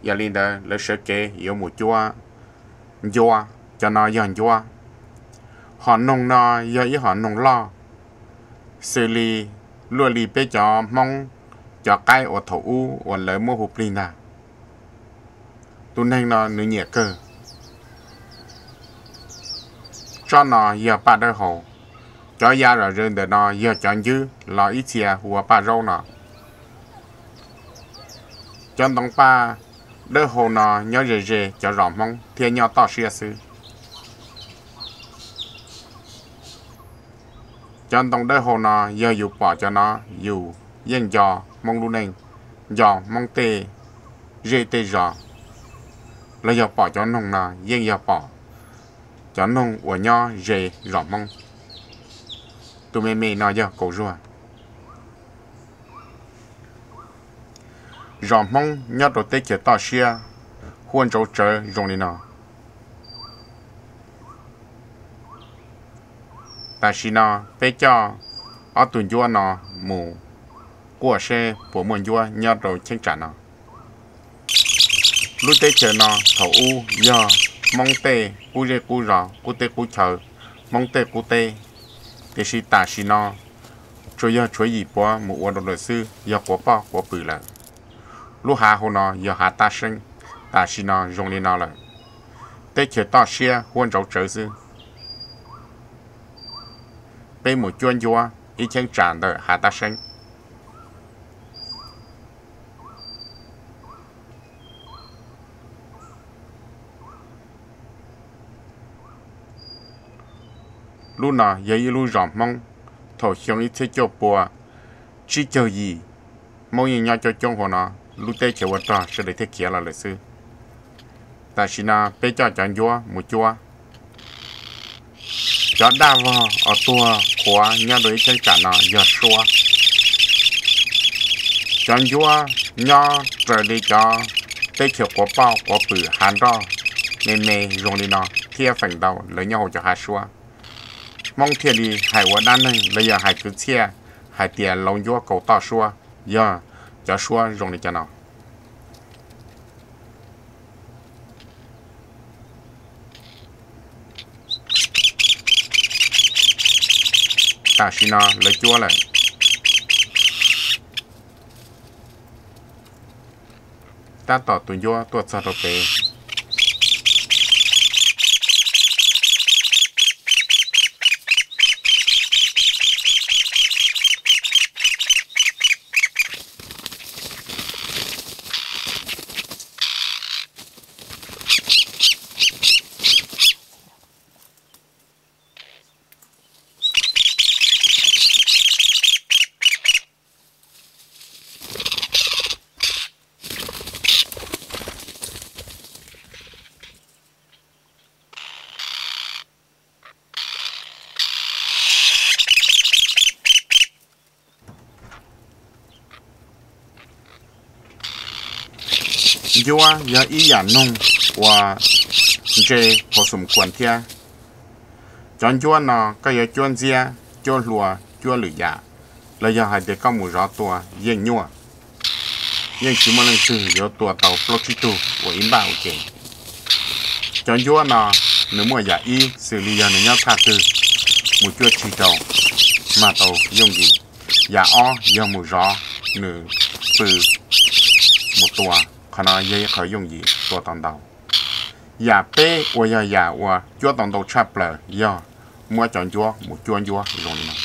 Yog li ntawd lawv sawv kev yuav mus cuab ncuab, cov no yog ncuab. Hom noog no yog ib hom noog loj, xws li luaj li peb cov Hmoob cov qaib uas thaum ub uas lawv muab hu plig ntag. Tus neeg no nws nyiam kawg. Tsob no yog paj dawb hau. Cov ya zom zaws ntawm no yog cov ncwb los ib txhia hu ua paj zaub no. Cov ntoo paj dawb hau no nyob ze ze cov zos Hmoob thiab nyob toj siab xwb. Cov ntoo dawb hau no yog yus pom cov no yus yeej nco Hmoob lub neej, nco Hmoob tej zej tej zos, los yog pom cov noog no yeej yog pom cov noog uas nyob ze zos Hmoob. Tus me me no yog kaus zuag. Zos Hmoob nyob rau teb chaws toj siab, huab ntsauv tsawv zoo li no. Tam sim no peb coj ob tug ncuab no mus quaj seb puas muaj ncuab nyob rau cheeb tsam no. Lub teb chaws no thaum ub yog Hmoob tej qub zej qub zos, qub teb qub chaw, Hmoob tej qub teb, tiam sis tam sim no tsuas yog tshuav yim puav mus ua rau lawm xwb, yog quav poj quav pwm lawm. Lub hav hauv no yog hav tab seeb, tam sim no zoo li no lawm. Teb chaws toj siab huab ntsauv tsawv xwb. Peb mus cuab ncuab ib cheeb tsam ntawm hav tab seeb. Lub no yog ib lub zos Hmoob. Thaum xyoo ib txhiab cuaj pua tsib caug yim, Hmoob yeej nyob coob coob hauv no, lub teb chaws ua rog sawv daws thiaj khiav los lawm xwb. Tam sim no peb coj cov ncuab mus cuab. Cov daj vog uas tuag qhuav nyob rau ib cheeb tsam no yog suab. Cov ncuab nyob raws li cov teb chaws quav poj quav pwm hav nroj me me zoo li no thiab feem ntau lawv nyob hauv cov hav suab. Hmoob thiaj li hais ua dab neeg los yog hais kwv txhiaj hais tias lauv ncuab kaus toj suab, yog cov suab zoo li cov no. Tam sim no lawv cuab lawm, tab tom tus ncuab tuaj txog rau pem. Ncuab yog ib yam noog uas ntse phos xum kuas thiab. Cov ncuab no koj yuav cuab ntxiab, cuab hlua, cuab lwm yam, los yog hais tias koj mus zov tua yeej nyuaj, yeej tsis muaj leej twg yuav tua tau plaub tsib tug ua ib npaj ua ke. Cov ncuab no nws muaj yam ib xws li yog nws nyob thaj twg mus cuab tsis rau mag tau yooj yim. Yam ob yog mus zov nws pw mus tua, qhov no yog ib qho yooj yim tua tau ntau. Yam peb uas yog yam uas cuab tau ntau tshaj plaws yog muab cov ncuab mus cuab ncuab zoo li no.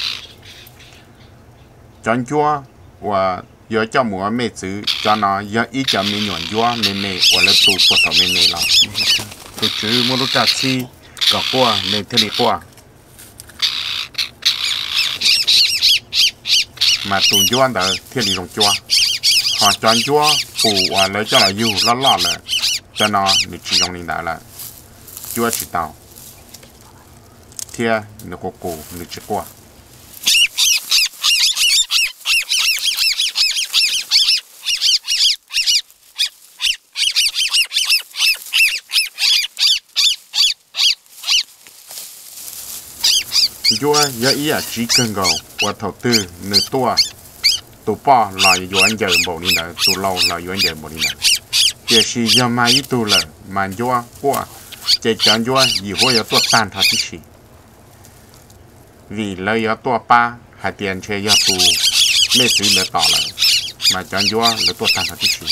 Cov ncuab uas yuav coj mus ua mej txwv, cov no yog ib cov me nyuam ncuab me me uas lawv tu puag thaum me me los. Tus tswv muab lub raj txhib kom quaj nws thiaj li quaj, mas tus ncuab ntawd thiaj li zoo cuab. Ho cov ncuab pus uas lawv coj los yug loj loj lawm, cov no nws tsis zoo li ntawd lawm, cuab tsis tau thiab nws qus qus nws tsis quaj. Ncuab yog ib yam tsiv kawg nkaus uas thaum twg nws tuaj, tus poj los yuav ncaws npaum li ntawd, tus lau los yuav ncaws npaum li ntawd. Tiam sis yog mag ib tug lawm mas ncuab quaj, ces cov ncuab yim huab yuav tuaj tag nrho tib si, vim lawv yuav tuaj pab hais tias ntshe yog tus mej txwv ntawd tom lawm, mas cov ncuab lawv tuaj tag nrho tib si.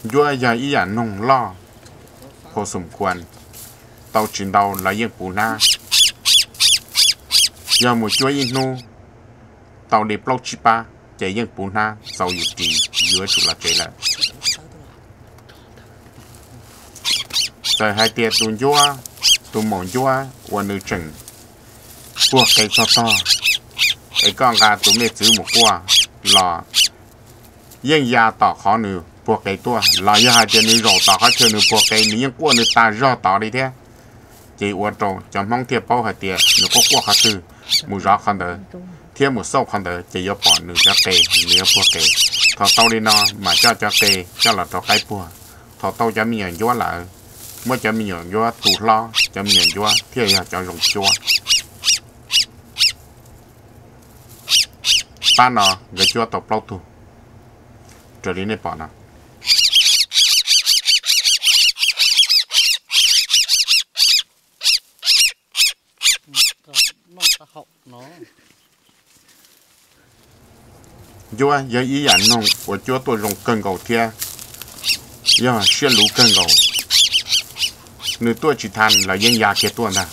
Ncuab yog ib yam noog loj, phos xum kuas, tau tsis ntau los yeej puv hnab. Yog mus cuab ib hnub tau li plaub tsib pab ces yeej puv hnab txaus yus ris yuav tsum los tsev lawm. Txawm hais tias tus ncuab, tus maum ncuab uas nws tseem puag qe txog tog, es koj nqa tus mej txwv mus quaj los yeej ya tom qhov nws puag qe tuaj, los yog hais tias nws zaum tom qhov chaw nws puag qe nws yeej quaj nws tas zog tod li thiab. Ces ua rau cov Hmoob thiaj paub hais tias nws quaj quaj qhov twg, mus zov qhov ntawd thiab mus xauj qhov ntawd ces yuav pom nws cov qe, nws yuav puag qe. Thaum tau li no mas coj cov qe coj los rau qaib puag. Thaum tau cov me nyuam ncuab lawm, muab cov me nyuam ncuab tu hlob, cov me nyuam ncuab thiaj yog cov zoo cuab. Pab no nkawd cuab tau plaub tug, raws li nej pom no. Ncuab yog ib yam noog uas cuab tuaj zoo kawg nkaus thiab yog siab luv kawg nkaus. Nws tuaj tsis tas los yeej ya kiag tuaj ntag.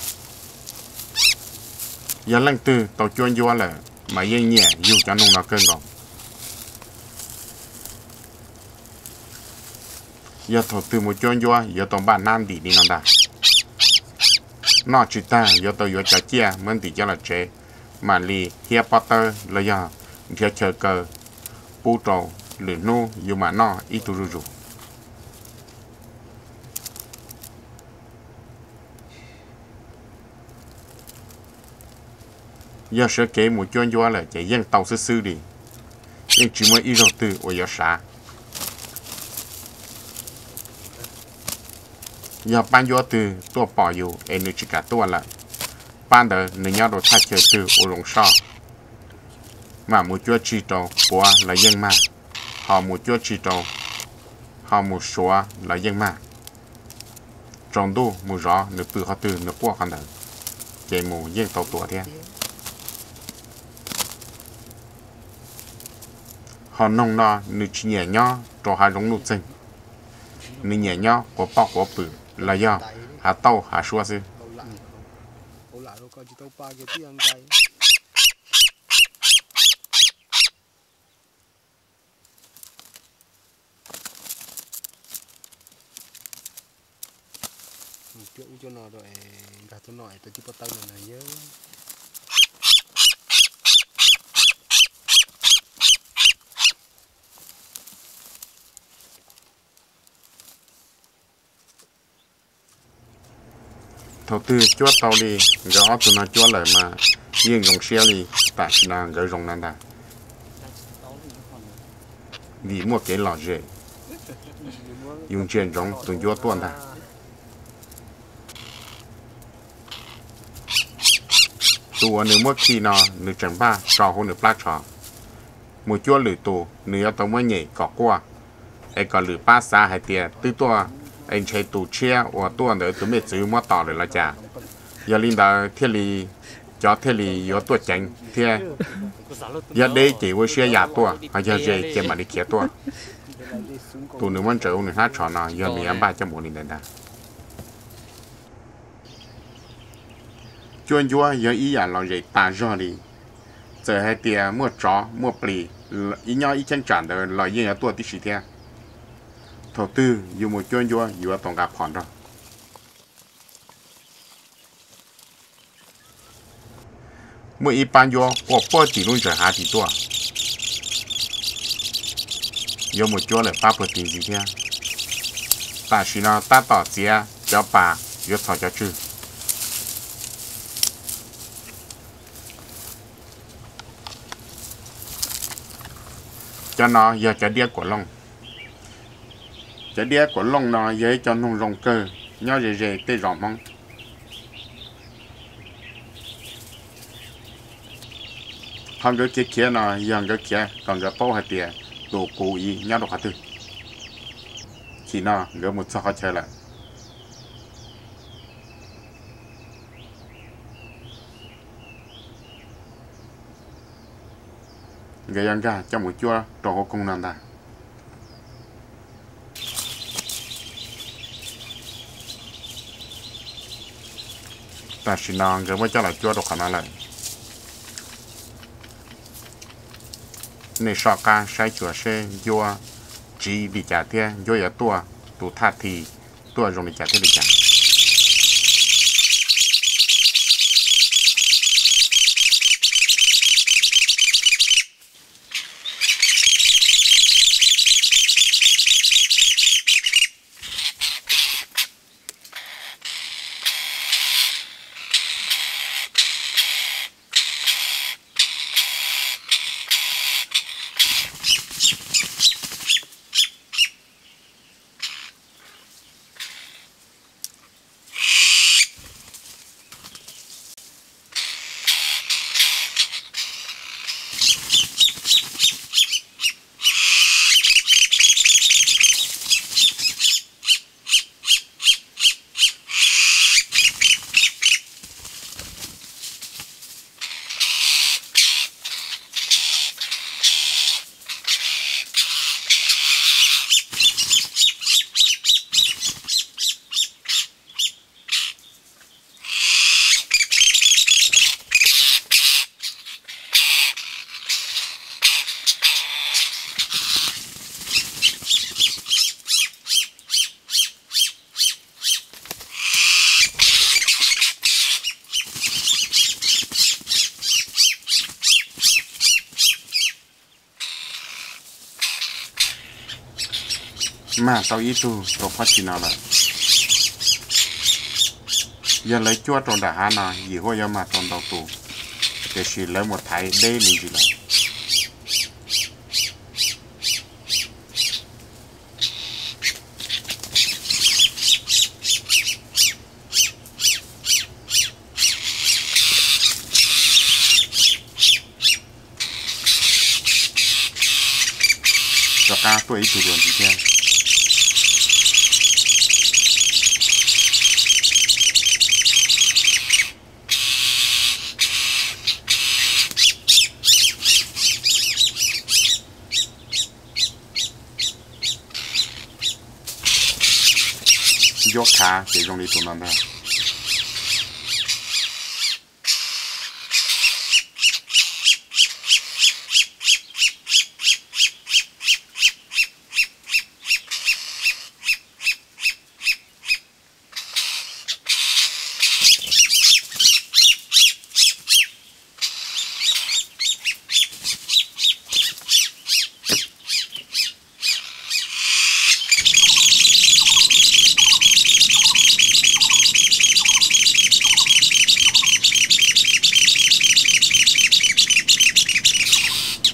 Yog leej twg tau cuab ncuab lawm mas yeej nyiam yug cov noog no kawg nkaus. Yog thaum twg mus cuab ncuab yuav tau npaj hnab ntim li no ntag. Noj tsis tag yuav tau yuav cov ciaj muab ntim coj los tsev, mam li hiab pob tawb los yog nrhiav chaw kaw pub rau, lwm hnub yus mam noj ib tug zuj zus. Yog sawv kev mus cuab ncuab lawm ces yeej tau xwb xwb li, yeej tsis muaj ib zaug twg uas yuav sav. Yog pab ncuab twg tuaj pom yus es nws tsis kam tuaj lawm, pab ntawd nws nyob rau thaj chaw twg ua zoo soj, mam mus cuab tsis rau puav los yeej mag, ho mus cuab tsis rau, ho mus suav los yeej mag. Tsaus ntuj mus zov nws pw qhov twg nws quaj qhov ntawd, ces mus yeej tau tua thiab. Ho noog no nws tsis nyiam nyob rau hav zoov nuj txeeg, nws nyiam nyob quav poj quav pwm los yog hav tauj hav suab xwb. Mus cuab ub cuab no rau es nkag tuaj no es tau cib pob tawb no na yawg. Thaum twg cuab tau li nkawd ob tug no cuab lawm mas yeej zoo siab li, tam sim no nkawd zoo na ntag. vim muaj kev lom zem, yus ntsia ntsoov tus ncuab tuaj ntag. Tus uas nws muab khi no, nws tseem npaj tso hauv nws plab tsho mus cuab lwm tus, nws yuav tau muab nyem kom quaj, es kom lwm pab xav hais tias twb tuaj, es ntshe tus tshiab uas tuaj ntawd tus me txwv muab tom lawm los cas. Yog li ntawd thiaj li, cov thiaj li yuav tuaj ceev thiab. Yog deb ces ua siab ya tuaj, ho yog ze ces mam li khiav tuaj. Tus nws muab ntsaws hauv nws hnab tsho no yog nws yuav npaj coj mus li ntawd ntag. Cuab ncuab yog ib yam lom zem tas zog li. Txawm hais tias muaj tsov muaj plis, ib nyob ib cheeb tsam ntawd los yeej yuav tuaj tib si thiab. Thaum twg yus mus cuab ncuab yuav tau nqa phom nrog. Muaj ib pab ncuab quaj puag tim lub ntsaws hav tim tuaj, yuav mus cuab lawm pab puag tim ntxiv thiab. Tam sim no tab tom txiav cov pas yuav txhos cov tswg. Cov no yog cov diab kuam looj. Cov diab kuam looj no yog ib co noog zoo kawg nyob ze ze tej zos Hmoob. Qhov nkawd khiav khiav no yog nkawd khiav kom nkawd paub hais tias tus kuv ib nyob rau qhov twg. Chim no nkawd mus txog qhov chaw lawm. Nkawd yuav nkag coj mus cuab rau hauv koog no ntag. Tam sim no nkawd muab coj los cuab rau qhov no lawm. Nej soj qab saib xyuas seb ncuab tsiv li cas thiab ncuab yuav tuaj tus thaj thi tuaj zoo li cas thiab li cas. Mag tau ib tug rau phab tsi no lawm. Yog lawv cuab rau nram hav no yim huab yuav mag tau ntau tus, tiam sis lawv mus thaiv deb me ntsis lawm. Rov qab tuaj ib tug dua ntxiv thiab. Ncuab khav ces zoo li tus no ntag.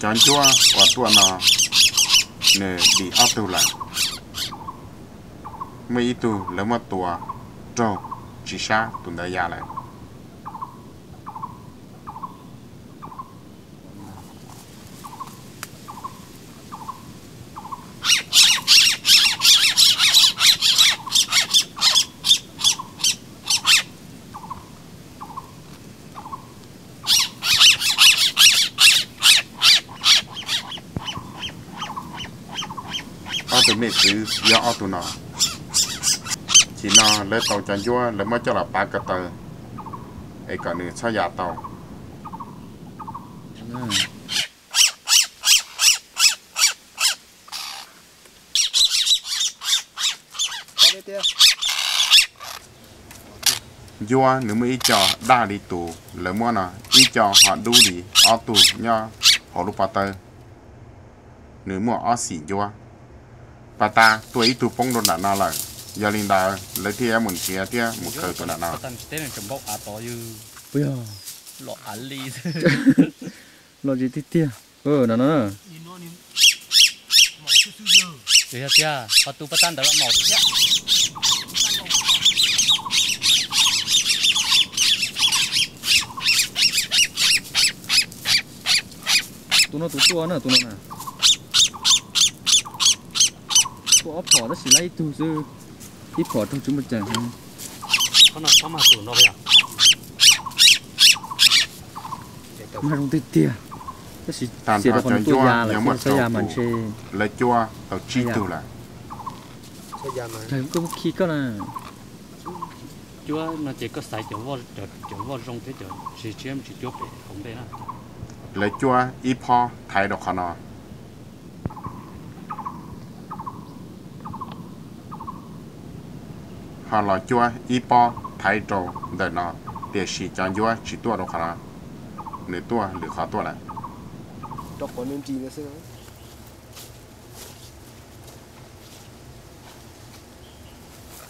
Cov ncuab uas tuaj no nws dim ob tug lawm. Muaj ib tug lawv muab tua raug tsis sab, tus ntawd ya lawm. Ob tug me txwv yog ob tug no. Chim no lawv tau cov ncuab, lawv muab coj los pav ko taw es kom nws txhob ya tau. Ncuab nws muaj ib co daj li tus lawv muab no, ib co ho dub li ob tug nyob hauv lub pob tawb. Nws muaj ob xim ncuab. Pas tas tuaj ib tug poob rau nram no lawm, yog li ntawd lawv thiaj yuav mus nrhiav thiab mus khaws tus nram no. Los tsis tiag tiag. No no. Yog tiag, qhov tus pas tag ntawd los maum thiab. Tus no tus tuaj na, tus no na. Tuaj ob phom tab sis lab ib tug xwb, ib phom raug tsis muaj ceem. Mag zoo tiag tiag, tab sis tag nrho cov ncuab yog muaj rau tus lawv cuab tau tsib tug lawm. Koj khi koj na. Cuab no ces koj xaiv cov voj zoo thiab cov tsis tshiab tsis cuab pem hauv ntej na. Lawv cuab ib phob thaiv rau qhov no, ho los cuab ib pob thaiv rau ntawm no, tiam sis cov ncuab tsis tuaj rau qhov no, nws tuaj lwm qhov tuaj lawm.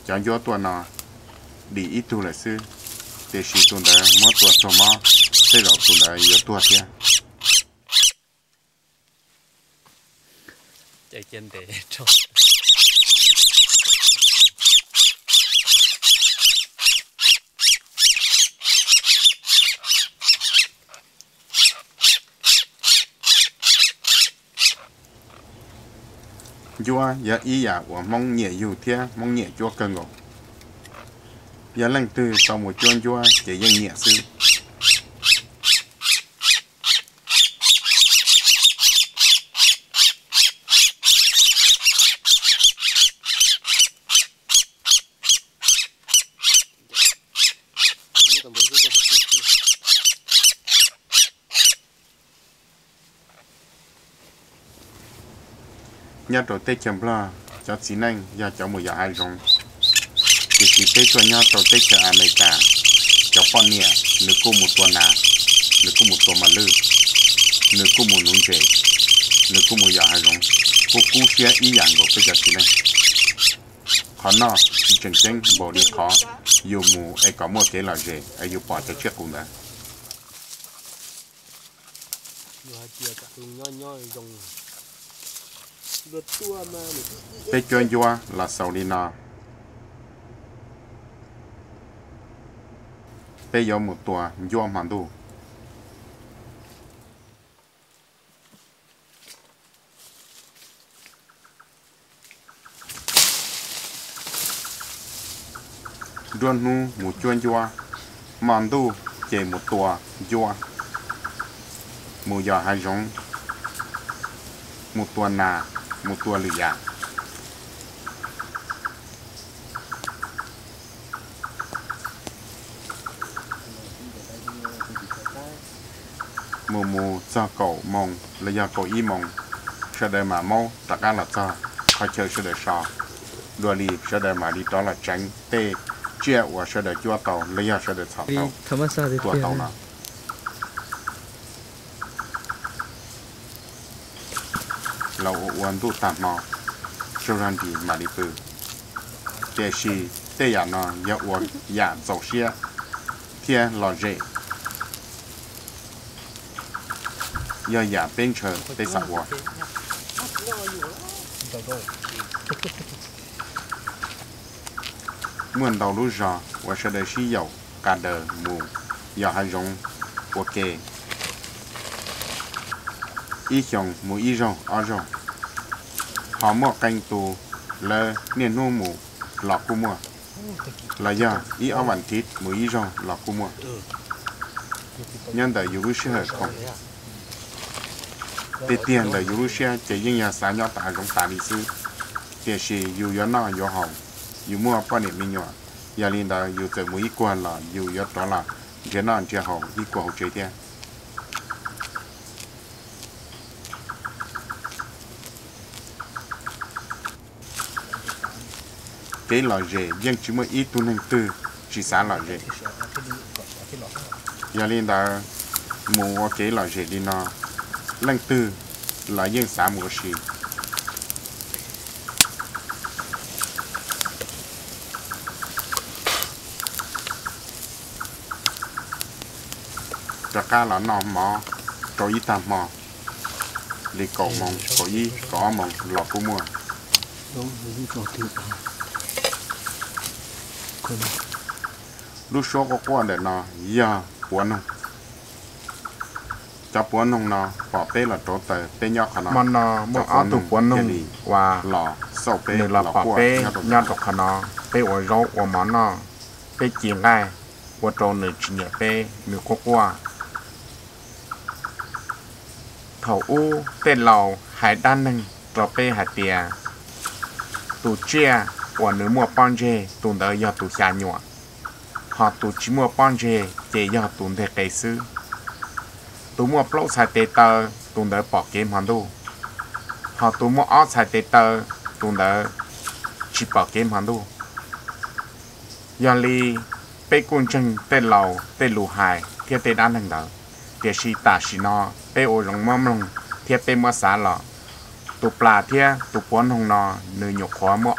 Cov ncuab tuaj no dim ib tug lawm xwb, tiam sis tus ntawd muab tua tuag mob, tej zaum tus ntawd yuav tuag thiab. Ncuab yog ib yam uas Hmoob nyiam yug thiab Hmoob nyiam cuab kawg nkaus. Yog leej twg tau mus cuab ncuab ces yeej nyiam xwb. Nyob rau teb chaws Nplog, cov txiv neej yog cov mus yos hav zoov, tiam sis peb tuaj nyob rau teb chaws Amelikas, cov poj niam nws kuj mus tua nas, nws kuj mus tua mos lwj, nws kuj mus nuv ntses, nws kuj mus yos hav zoov, kuj kub siab ib yam nkaus peb cov txiv neej. Qhov no tsis tseem ceeb npaum li qhov yus mus es kom muaj kev lom zem es yus pom cov tsiaj qus ntawd. Peb cuab ncuab los xaus li no. Peb yuav mus tua ncuab hmo ntuj. Nruab hnub mus cuab ncuab, hmo ntuj ces mus tua ncuab, mus yos hav zoov, mus tua nas, mus tua lwm yam. Mus mus txog kaum moos los yog kaum ib moos, sawv daws mam maub rov qab los txog qhov chaw sawv daws so. Dua li sawv daws mam li rov los tseev tej tsiaj uas sawv daws cuab tau los yog sawv daws txhom tau, tua tau no. Los ua ua ntuj tag hmo, tsaug zog nrim mam li pw. Tiam sis tej yam no yog ua yam txaus siab thiab lom zem, yog yam peb ntshaw peb xav ua. Muaj ntau lub zog uas sawv daws sib yaum qa daws mus yos hav zoov ua ke. Ib xyoos mus ib zaug ob zaug, ho muaj qee tus lawv niaj hnub mus los kuj muaj, los yog ib ob vas thiv mus ib zaug los kuj muaj. Nyob ntawm yus lub sij hawm khoom, tiag tiag ntawm yus lub siab ces yeej yog xav nyob hav zoov tas li xwb, tiam sis yus yuav noj yuav haus, yus muaj poj niam me nyuam, yog li ntawd yus txawm mus ib kuag los yus yuav rov los nrhiav noj nrhiav haus ib kuag hauv tsev thiab. Kev lom zem yeej tsis muaj ib tug neeg twg tsis xav lom zem. Yog li ntawd, mus ua kev lom zem li no, leej twg los yeej xav mus ua si. Rov qab los noj mov rau ib tag hmo li kaum moos, kaum ib, kaum ob moos los kuj muaj. Lub suab quaj quaj ntawm no yog puav noog. Cov puav noog no pom peb los rauv taws peb nyob qhov no, muaj ob tug puav noog uas los xauj peb, nws los pom peb nyob rau qhov no, peb ua zaub ua mov noj, peb ci nqaij ua rau nws tsis nyiam peb, nws quaj quaj. Thaum ub tej laus hais dab neeg rau peb hais tias tus tsiaj uas nws muaj pob ntseg tus ntawd yog tus xya nyuam, ho tus tsis muaj pob ntseg ces yog tus nteg qe xwb. Tus muaj plaub txhais tes taw tus ntawd pom kev hmo ntuj, ho tus muaj ob txhais tes taw tus ntawd tsis pom kev hmo ntuj. Yog li peb kuj ntseeg tej laus tej lus hais thiab tej dab neeg ntawd, tiam sis tam sim no peb ua zoo muab mloog thiab peb muab xav los, tus plas thiab tus puav noog no nws nyuam qhuav muaj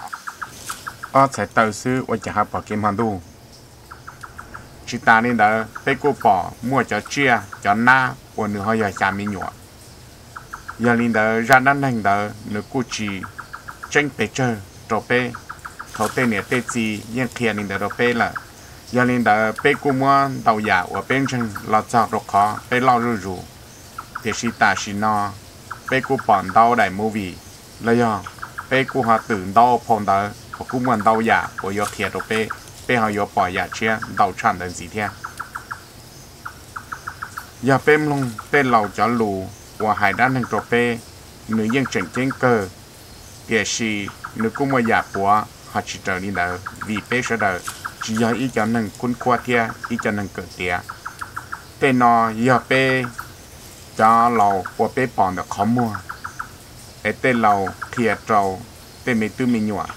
ob txhais taw xwb ua cas ho pom kev hmo ntuj. Tsis tas li ntawd peb kuj pom muaj cov tsiaj cov nab uas nws ho yog xya me nyuam. Yog li ntawd zaj dab neeg ntawd nws kuj tsis tseeb pes tsawg rau peb, thaum tej niam tej txiv yeej qhia li ntawd rau peb lawm. Yog li ntawd peb kuj muab ntau yam uas peb ntseeg los txog rau qhov peb loj zuj zus. Tiam sis tam sim no peb kuj pom ntau daim movie los yog peb kuj ho twm ntau phau ntawv uas kuj muaj ntau yam uas yuav qhia rau peb, peb ho yuav pom yam tshiab ntau tshaj ntawd ntxiv thiab. Yog peb mloog tej laus cov lus uas hais dab neeg rau peb, nws yeej tseem ceeb kawg, tiam sis nws kuj muaj yam puav ho tsis raws li ntawd vim peb sawv daws tsis yog ib cov neeg khub khuab thiab ib cov neeg kawm tiav. Tej no yog peb cov laus uas peb pom ntawm qhov muag, es tej laus qhia rau tej me tub me nyuam,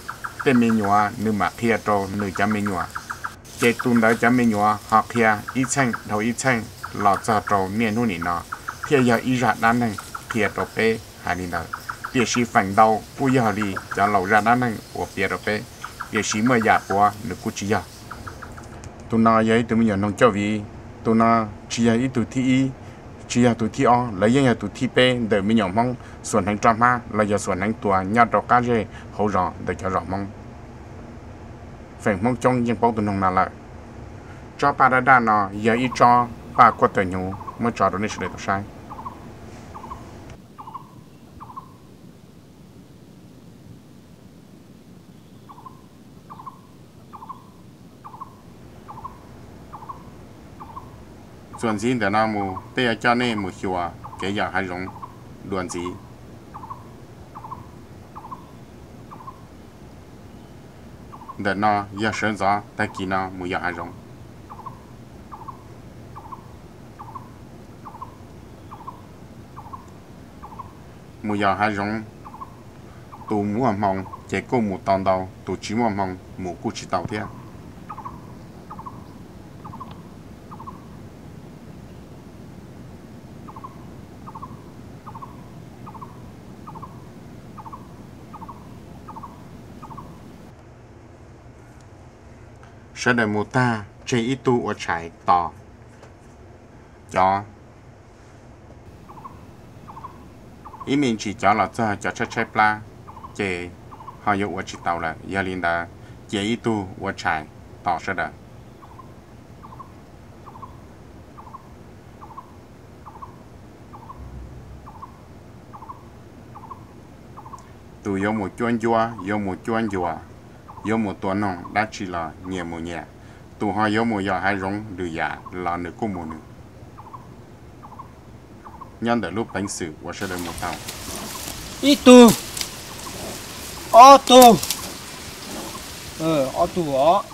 tej me nyuam nws mam qhia rau nws cov me nyuam, ces tus ntawd cov me nyuam ho qhia ib txheej dhau ib txheej los txog rau niaj hnub nim no, thiaj yog ib zaj dab neeg qhia rau peb hais li ntawd. Tiam sis feem ntau kuj yog li cov laus zaj dab neeg uas piav rau peb, tiam sis muaj yam puav nws kuj tsis yog. Tus no yog ib tug me nyuam noog coj viv, tus no tsis yog ib tug thib ib, tsis yog tus thib ob, lawv yeej yog tus thib peb ntawm me nyuam Hmoob xuas hneev roj hmab los yog xuas hneev tuas nyob rau qab zej hauv zos ntawm cov zos Hmoob. Feem Hmoob coob yeej paub tus noog no lawm. Tsob paj dab daj no yog ib tsob paj kuaj tawg hnyuv muab tso rau nej sawv daws tau saib. Txuas ntxiv ntawm no mus peb yuav coj nej mus xyuas kev yos hav zoov dua ntxiv. Ntawm no yog sawv ntxov tag kis no mus yos hav zoov. Mus yos hav zoov, tus muaj hmoo ces kuj mus tau ntau, tus tsis muaj hmoo mus kuj tsis tau thiab. Sawv daws mus tag tseg ib tug ua tshais tos cov, ib me ntsis cov los txog cov tshaib tshaib plab. ces ho yuav ua tsis tau lawm. Yog li ntawd, cia ib tug ua tshais tos sawv daws. Tus yuav mus cuab ncuab, yuav mus cuab ncuas, yuav mus tua noog dab tsi los nyias mus nyias. Tus ho yuav mus yos hav zoov lwm yam los nws kuj mus nws. Nyob ntawm lub peev xwm uas sawv daws mus tau. Ib tug, ob tug, ob tug os.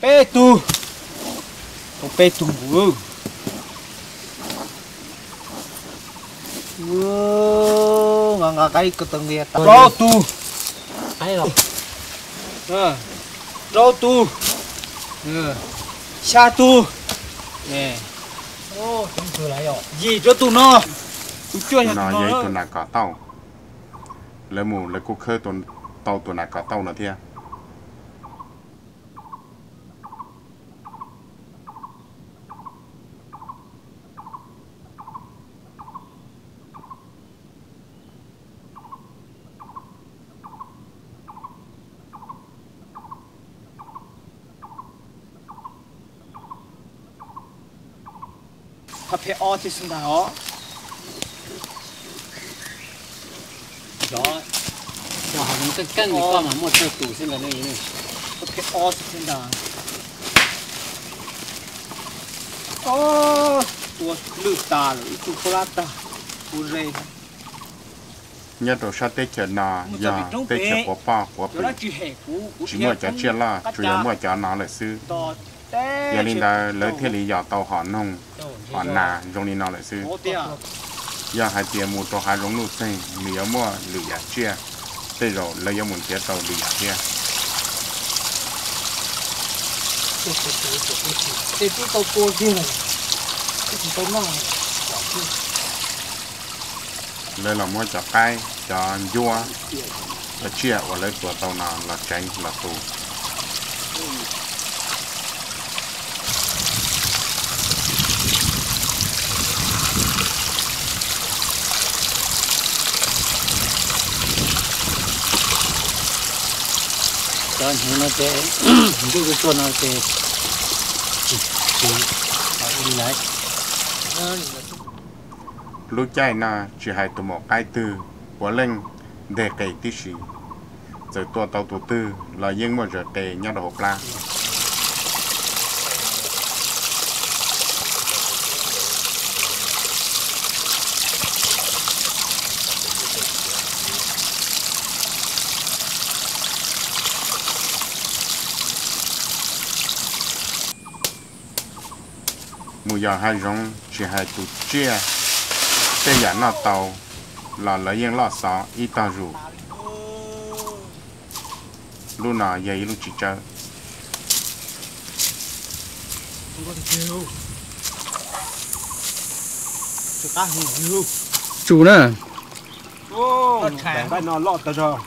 Peb tug, peb tug nkaus. Nqa nqa qaib ko taw nqia tau. Plaub tug, rau tug, xya tug, yim rau tus no. Tus no yog ib tug nas kom tauj. Lawv mus lawv kuj khawb tau tus nas kom tauj no thiab. Phem ob thiab xwb ntag os. Yog, yog hav zoov keej keej li koj mas muaj tsawg tus xwb ntag ne. Phem ob thiab xwb ntag. Tua lwj tas lawm, ib tug khaub hlab tag, ua ze. Nyob rau sab teb chaws no yog teb chaws quav poj quav pwm, tsis muaj cov tsiaj loj, tsuas yog muaj cov no lawm xwb. Yog li ntawd lawv thiaj li yos tau hom noog hom nas zoo li no lawm xwb. Yog hais tias mus rau hav zoov nuj txeeg nws yuav muaj lwm yam tsiaj, tej zaum lawv yuav mus nrhiav tau lwm yam thiab. Lawv los muab cov qaib, cov ncuab, cov tsiaj uas lawv tua tau no los tsev los tu. Cov hnyuv no ces ntuj tsuag tsuag no ces tsis, tsis, tsis li lawm. Lub caij no tsis hais tus maum qaib twg puav leej nteg qe tib si, txawm tua tau tus twg los yeej muaj zaws qe nyob rau hauv plab. Mus yos hav zoov tsis hais tus tsiaj, tej yam noj tau los lawv yeej loj xov ib tog zus. Lub no yog ib lub tsis tsawb. Tsus na. Nqaij no loj tag zog.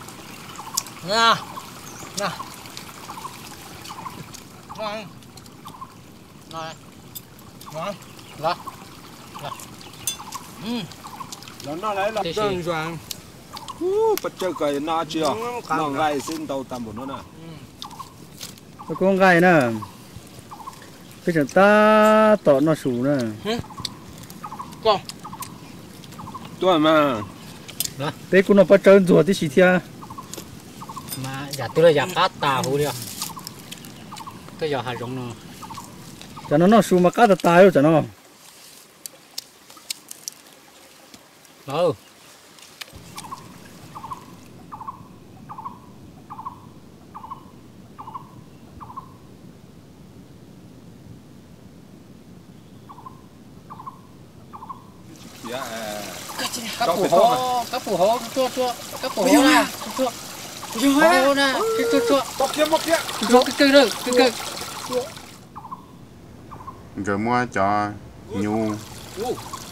Los noj lawm los tib si. Peb tsawg kawg no tsis os, noj nqaij xwb ntau tag npaum no na. Koj kub nqaij na, peb tseem tab tom noj su na. Tuaj mas. Peb kuj noj pob tsawb ntxuag tib si thiab. Yam twg los yam qab tas huv li. Koj yog hav zoov no. Tsam no noj su mas qab tas tas tsam no. Kab pum hauv, kab pum hauv, tsuag tsuag, kab pum hauv na, tsuag tsuag. Hauv na, tsuag tsuag. Tsuag tsuag, kawg kawg na, kawg kawg. Nkawd muab cov hnyuv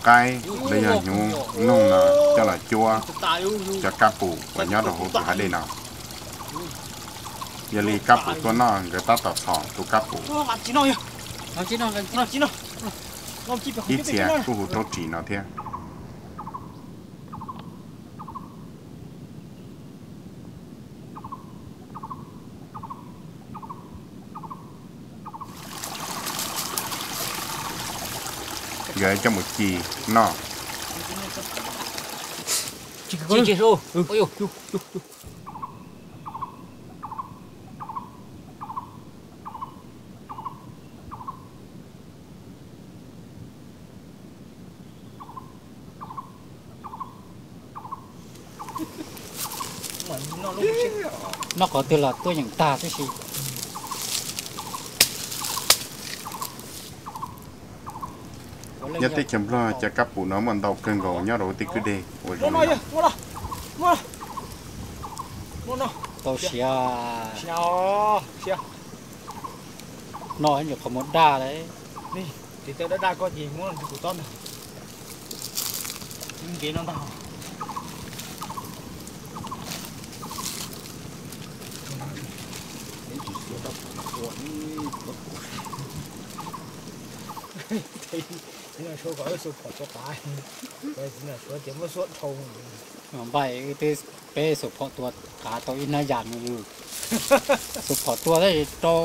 qaib los yog hnyuv noog no coj los cuab cov kab pum uas nyob rau hauv tus hav dej no. Yog li kab pum tuaj noj nkawd tab tom txhom tus kab pum. Ib txhia kuj hu rau ris no thiab. Nkawd coj mus ci noj. Noj qhov twg los tuaj yeem tag tib si. Nyob teb chaws Nplog cov kab pum no muaj ntau kawg nkaus nyob rau tej kwj deg uas zoo li no. Tau siav. Noj ib nyuag qhov muag daj lawm. Npaj wb twb, peb xuas phom tua qav tau ib hnab yas mus. Xuas phom tua tab sis rau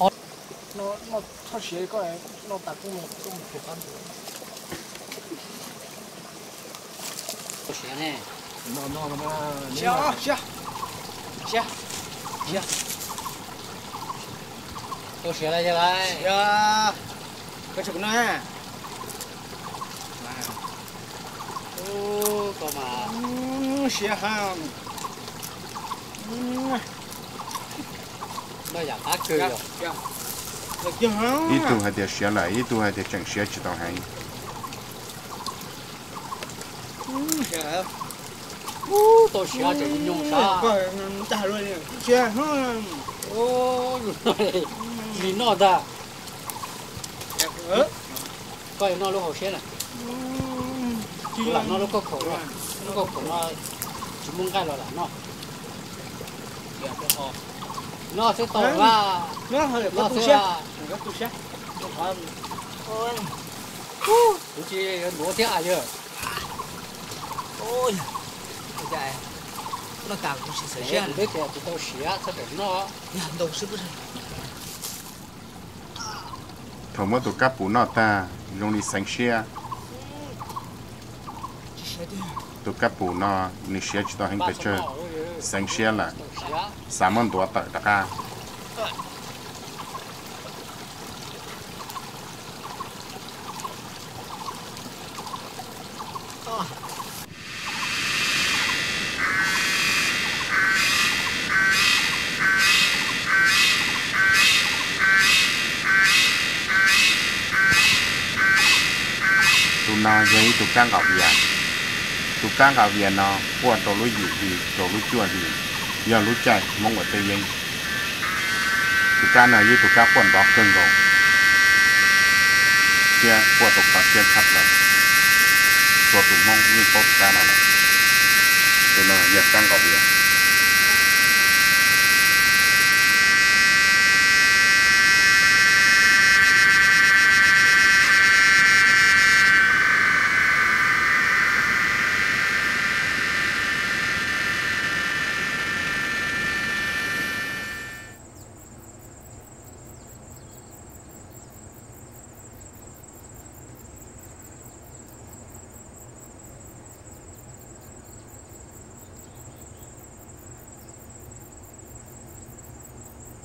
ob. Tau siav ne. Tau siav lawm yog lawm. Koj mas siav heev. Noj yam qab kawg. Ib tug hais tias siav lawm, ib tug hais tias tseem siav tsis tau heev. Tau siav tseem nyoos sav. Lig noj ntag. Koj yuav noj lub hauv siab na. Kuv lam noj lub kauj khaum no, lub kauj khaum no tsis muaj nqaij los lam noj. Noj xwb tau, noj xwb. Kuv tsis yuav ntuav thiab as yawg. Kuv twb tias tsis tau siav txhob tseem noj. Thaum muab tus kab pum noj tag zoo li xeev siab. Tus kab pum no nws siav tsis tau heev pes tsawg, xeev siab lawm, xav muab ntuav tawm rov qab. Tus no yog ib tug kab nqaum vias. Tus kab nqaum vias no quaj rau lub yim hli rau lub cuaj hli, yog lub caij Hmoob ua teb yeeb. Tus kab no yog ib tug kab quaj nrov kawg nkaus thiab quaj tau kho siab tshaj plaws. Txhua tus Hmoob yeej paub tus kab no lawm. Tus no yog kab nqaum vias.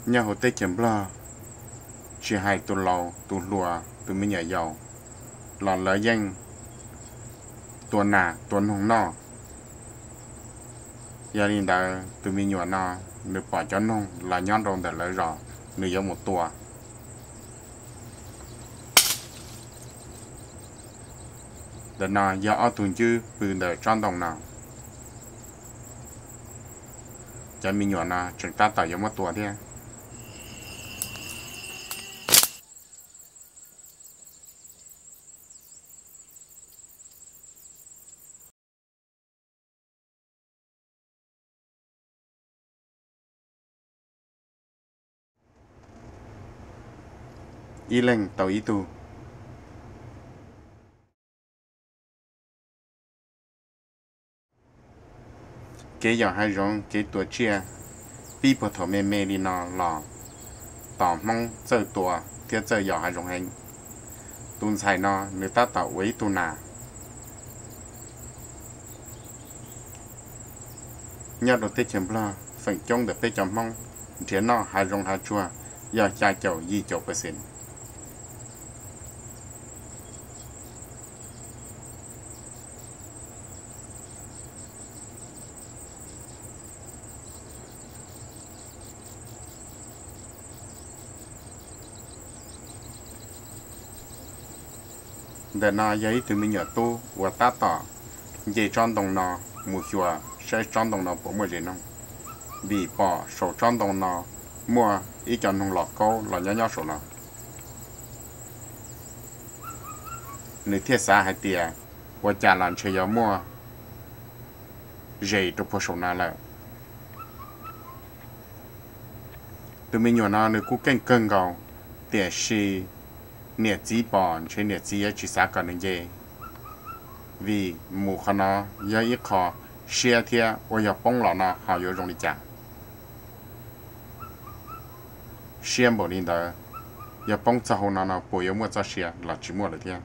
Nyob hauv teb chaws Nplog, tsis hais tus laus tus hluas tus me nyuam yaus los lawv yeej tua nas tua noog noj. Yog li ntawd tus me nyuam no nws pom cov noog los nyob rau ntawm lawv zos, nws yuav mus tua. Ntawm no yog ob tug ncwb pw ntawm tsob ntoo no. Cov me nyuam no tseem tab tom yuav muab tua thiab. ib leeg tau ib tug. Kev yos hav zoov kev tua tsiaj pib puag thaum me me li no los tos Hmoob txawj tua thiab txawj yos hav zoov heev. Tus ntxhais no nws tab tom ua ib tug nas nyob rau teb chaws Nplog feem coob ntawm peb cov Hmoob nrhiav noj hav zoov hav tsuag yog xya caum yim caum percent. Ntawm no yog ib tug me nyuam tub uas tab tom nce tsob ntoo no mus xyuas saib tsob ntoo no puas muaj zes noog, vim pom saum tsob ntoo no muaj ib co noog los kaub los nyob nyob saum no. Nws thiaj xav hais tias ua cas los ntshe yuav muaj zes rau puag saum no lawm. Tus me nyuam no nws kuj keej kawg nkaus, tiam sis niam txiv pom ntshe niam txiv yuav tsis xav kom nws nce, vim mus qhov no yog ib qho siab thiab ua yog poob los no ho yuav zoo li cas. Siab npaum li ntawd, yog poob txog hauv no no puas yuav muaj txoj sia los tsis muaj lawm thiab.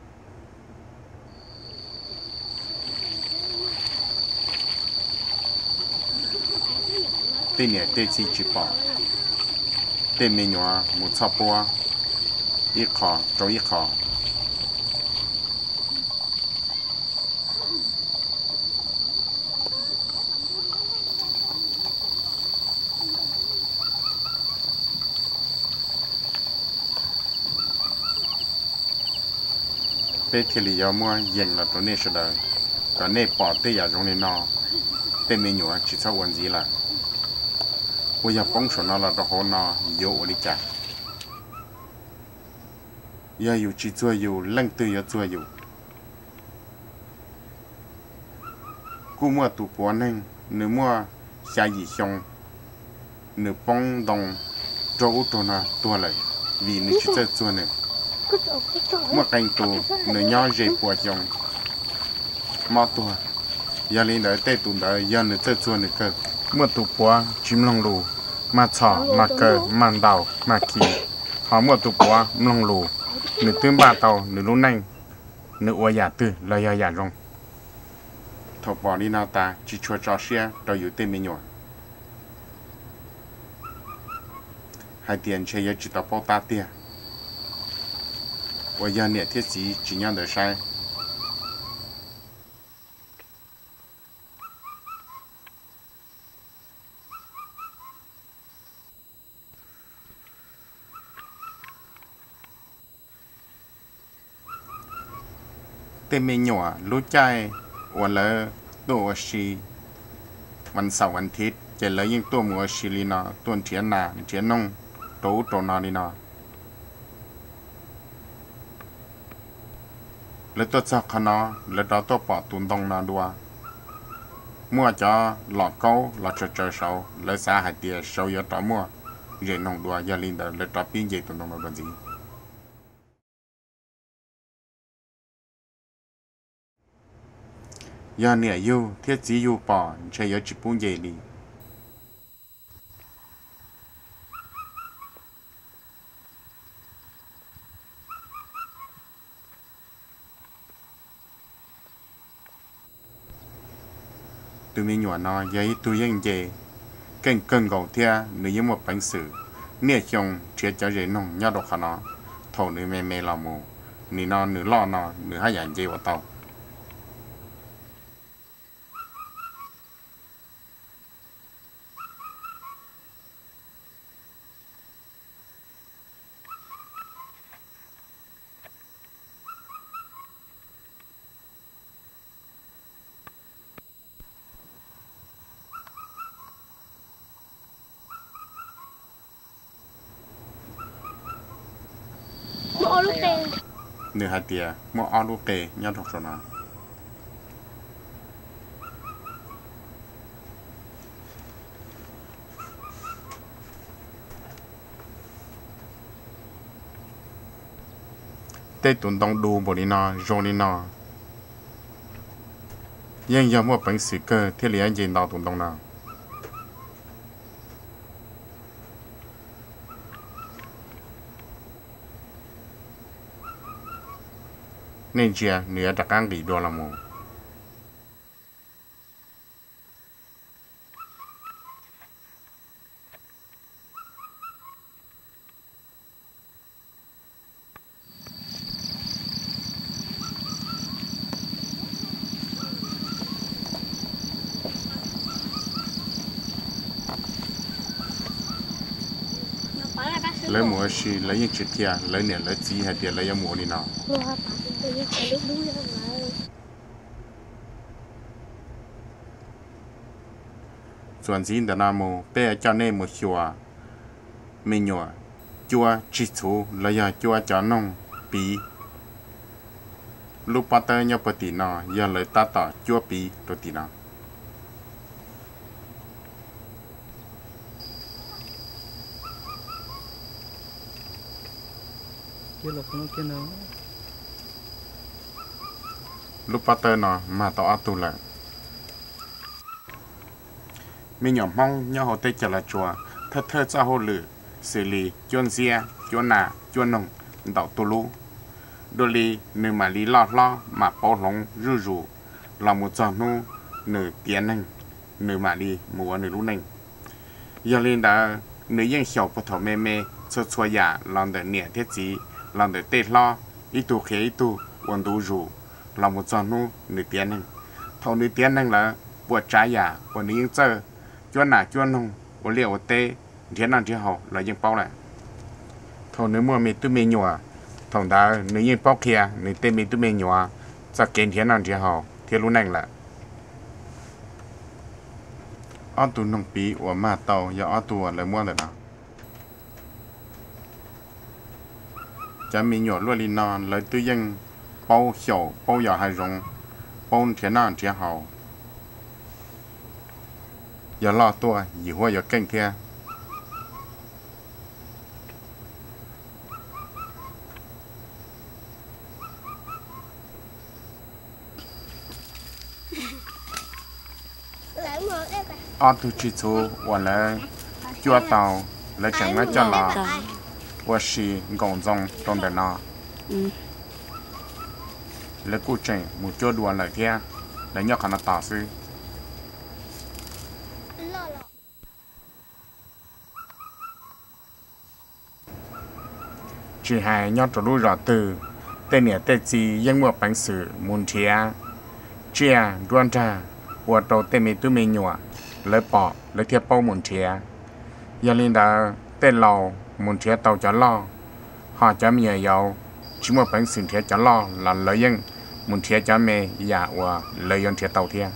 Tej niam tej txiv tsis pom, tej me nyuam mus txhoj puab ib qho rau ib qho. Peb thiaj li yuav muab yees los rau nej sawv daws, kom nej pom tej yam zoo li no, tej me nyuam tsis txhob ua ntxiv lawm. Ua yog poob saum no los rau hauv no yuav ua li cas? Yog yus tsis txuag yus leej twg yuav txuag yus? Kuj muaj tus puav neeg nws muaj xya yim xyoo, nws poob ntoo rau ub rau no tuag lawm vim nws tsis txawj txuag nws. Muaj qee tus nws nyob ze pua xyoo mob tuag, yog li ntawd tej tus ntawd yog nws txawj txuag nws kawg. Muaj tus puav tsis mloog lus, mag txhom mag kaw mag ntaus mag khi, ho muaj tus puav mloog lus, nws twb npaj tau nws lub neej, nws ua yam twg los yog yam zoo. Thaum pom li no tas tsis tshua tso siab rau yus tej me nyuam, hais tias ntshe yuav tsis tau paub tab tiag, uas yog niam thiab txiv tsis nyob ntawd saib. Tej me nyuam lub caij uas lawv tuaj ua si, vas xaum vas thiv ces lawv yeej tuaj mus ua si li no, tuaj nrhiav nas nrhiav noog rau ub rau no li no. Lawv tuaj txog qhov no, lawv rov tuaj pom tus ntoo no dua, muaj cov los kaub los tsaws tsaws saud, lawv xav hais tias saud yuav rov muaj zes noog dua, yog li ntawd lawv rov pib nce tus ntoo no dua ntxiv. Yog niam yug thiab txiv yug pom ntshe yuav tsis pub nce li. Tus me nyuam no yog ib tug yeej nce keej kawg nkaus thiab nws yeej muaj peev xwm niaj xyoo nrhiav cov zes noog nyob rau qhov no. Thaum nws me me los mus, nim no nws loj no nws haj yam nce ua tau. Nws hais tias muaj ob lub qe nyob rau saum no. Tej tus ntoo du npaum li no, zoo li no, yeej yog muaj peev xwm kawg thiaj li yuav nce nto tus ntoo no. Nej ntsia, nws yuav rov qab nqis dua los mus. Lawv mus ua si, lawv yeej tsis qhia lawv niam lawv txiv hais tias lawv yuav mus ua li no. Txuas ntxiv ntawm no mus, peb coj nej mus xyuas me nyuam cuab tsis txhuv los yog cuab cov noog piv. Lub pob tawb nyob puag tim no yog lawv tab tom cuab piv rau tim no. Lub pob tawb no mag tau ob tug lawm. Me nyuam Hmoob nyob hauv teb chaws Los Tsuas thawj thawj txoj hauj lwm xws li cuab ntxiab, cuab nas, cuab noog ntaus tuj lub. Dua li nws mam li loj hlob mam pauv hloov zuj zus los mus txog hnub nws tiav neeg, nws mam li mus ua nws lub neej. Yog li ntawd nws yeej xyaum puag thaum me me txhua txhua yam los ntawm niam thiab txiv, los ntawm tej hlob, ib tug qhia ib tug ua ntu zus los mus txog hnub nws tiav neeg. Thaum nws tiav neeg lawm, puas tsav yam uas nws yeej txawj cuab nas cuab noog, ua liaj ua teb, nrhiav noj nrhiav haus los yeej paub lawm. Thaum nws muaj me tub me nyuam, thaum ntawd nws yeej paub qhia nws tej me tub me nyuam txoj kev nrhiav noj nrhiav haus thiab lub neej lawm. Ob tug noog piv uas mag tau yog ob tug uas lawv muab ntawm no. Cov me nyuam luaj li no lawv twb yeej paub xyaum, paub yos hav zoov, paub nrhiav noj nrhiav haus. Yog loj tuaj yim huab yuav keej thiab. Ob tug tsis txhuv uas lawv cuab tau, lawv tseem muab coj los ua si nkaum ntxoo rau ntawm no. Lawv kuj tseem mus cuab dua lawm thiab, lawv nyob qhov no tos xwb. Tsis hais nyob rau lub zos twg, tej niam tej txiv yeej muaj peev xwm mus nrhiav tsiaj nruab nrag ua rau tej me tub me nyuam lawv pom lawv thiaj paub mus nrhiav. Yog li ntawd tej laus mus nrhiav tau cov loj, ho cov me nyuam yaus tsis muaj peev xwm nrhiav cov loj los lawv yeej mus nrhiav cov me yam uas lawv yuav nrhiav tau thiab.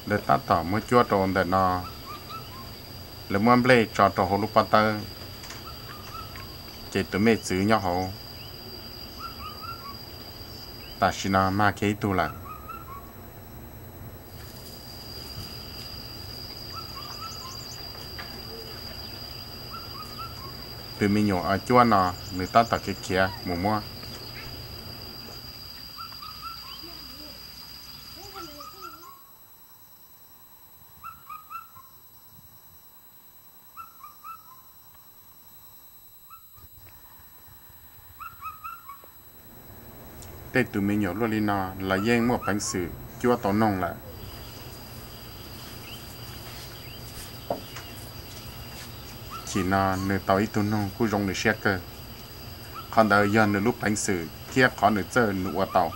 Lawv tab tom muab cuab rau ntawm no, lawv muab nplej tso rau hauv lub pob tawb, ces tus me txwv nyob hauv. Tam sim no mag kiag ib tug lawm. Tus me nyuam uas cuab no nws tab tom khiav khiav mus muab. Tej tus me nyuam luaj li no los yeej muaj peev xwm cuab tau noog lawm. Chim no nws tau ib tug noog kuj zoo nws siab kawg. Qhov ntawd yog nws lub peev xwm thiab qhov nws txawj nws ua tau.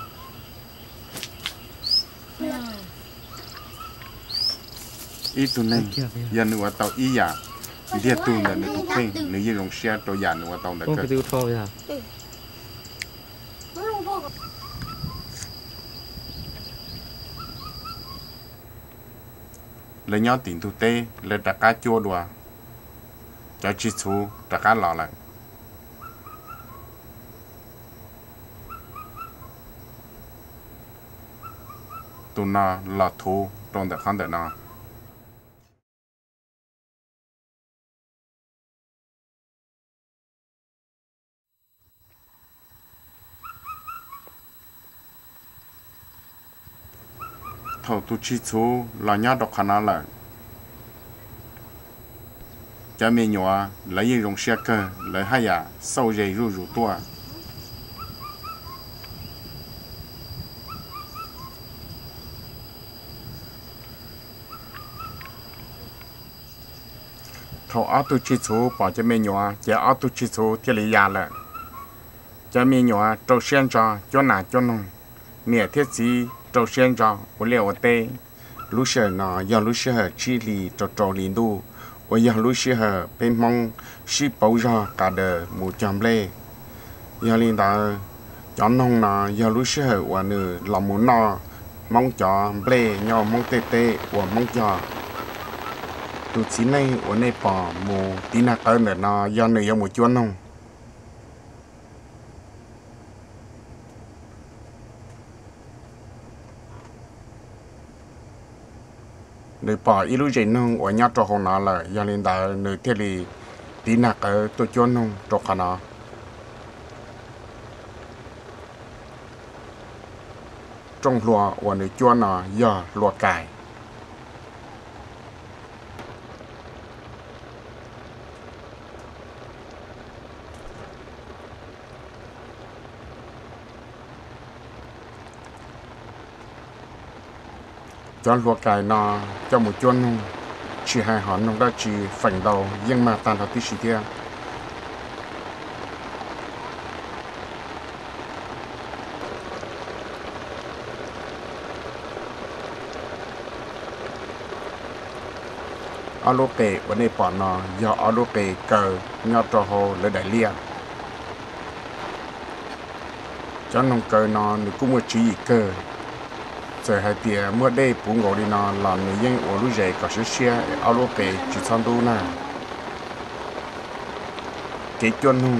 Ib tug neeg yog nws ua tau ib yam ntiag tug ntawm nws tus kheej, nws yeej zoo siab rau yam nws ua tau ntawd kawg. Lawv nyob tim ntug teb, lawv rov qab cuab dua, cov tsis txhuv rov qab los lawm. Tus no los thuv, rau ntawm qhov ntawm no. Thaum tus tsis txhuv los nyob rau qhov no lawm, cov me nyuam lawv yeej zoo siab kawg, lawv haj yam xauj ze zuj zus tuaj. Thaum ob tug tsis txhuv pom cov me nyuam ces ob tug tsis txhuv thiaj li ya lawm. Cov me nyuam rau siab ntso cuab nas cuab noog, niam thiab txiv rau siab ntso ua liaj ua teb. Lub sij hawm no yog lub sij hawm tsib hlis rau rau hli ntuj, uas yog lub sij hawm peb Hmoob sib pauv zog qas daws mus cog nplej. Yog li ntawd, cov noog no yog lub sij hawm uas nws los mus noj Hmoob cov nplej nyob Hmoob tej teb uas Hmoob cog. Tus txiv neej uas nej pom mus tiv nag qawv ntawm no yog nws yuav mus cuab noog. Nws pom ib lub zes noog uas nyob rau hauv no lawm, yog li ntawd nws thiaj li tiv nag qawv tuaj cuab noog rau qhov no. Rooj hlua uas nws cuab no yog hlua kais. Cov hlua kais no coj mus cuab noog, tsis hais hom noog dab tsi feem ntau yeej mag tag nrho tib si thiab. Ob lub qe uas nej pom no yog ob lub qe kaw nyob rau hauv lawv daim liaj. Cov noog kaw no nws kuj muaj tswv yim kawg. Txawm hais tias muaj dej puv nkaus li no los nws yeej ua lub zes kom siab siab es ob lub qe tsis txhob ntub nag. Kev cuab noog,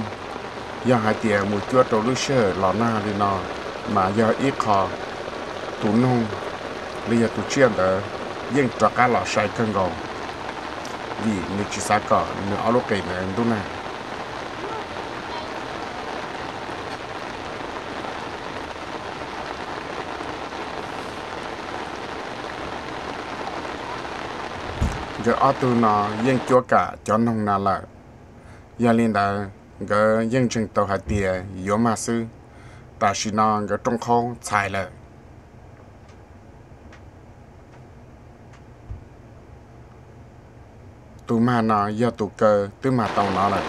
yog hais tias mus cuab rau lub sij hawm los nag li no, mas yog ib qho tus noog los yog tus tsiaj ntawd yeej rov qab los sai kawg nkaus, vim nws tsis xav kom nws ob lub qe ntawd ntub nag. Nkawd ob tug no yeej cuab kam cov noog no lawm, yog li ntawd nkawd yeej ntseeg tau hais tias yuav mag xwb. Tam sim no nkawd rooj qhaub txhais lawm. Tus mag no yog tus kaw twb mag tau no lawm.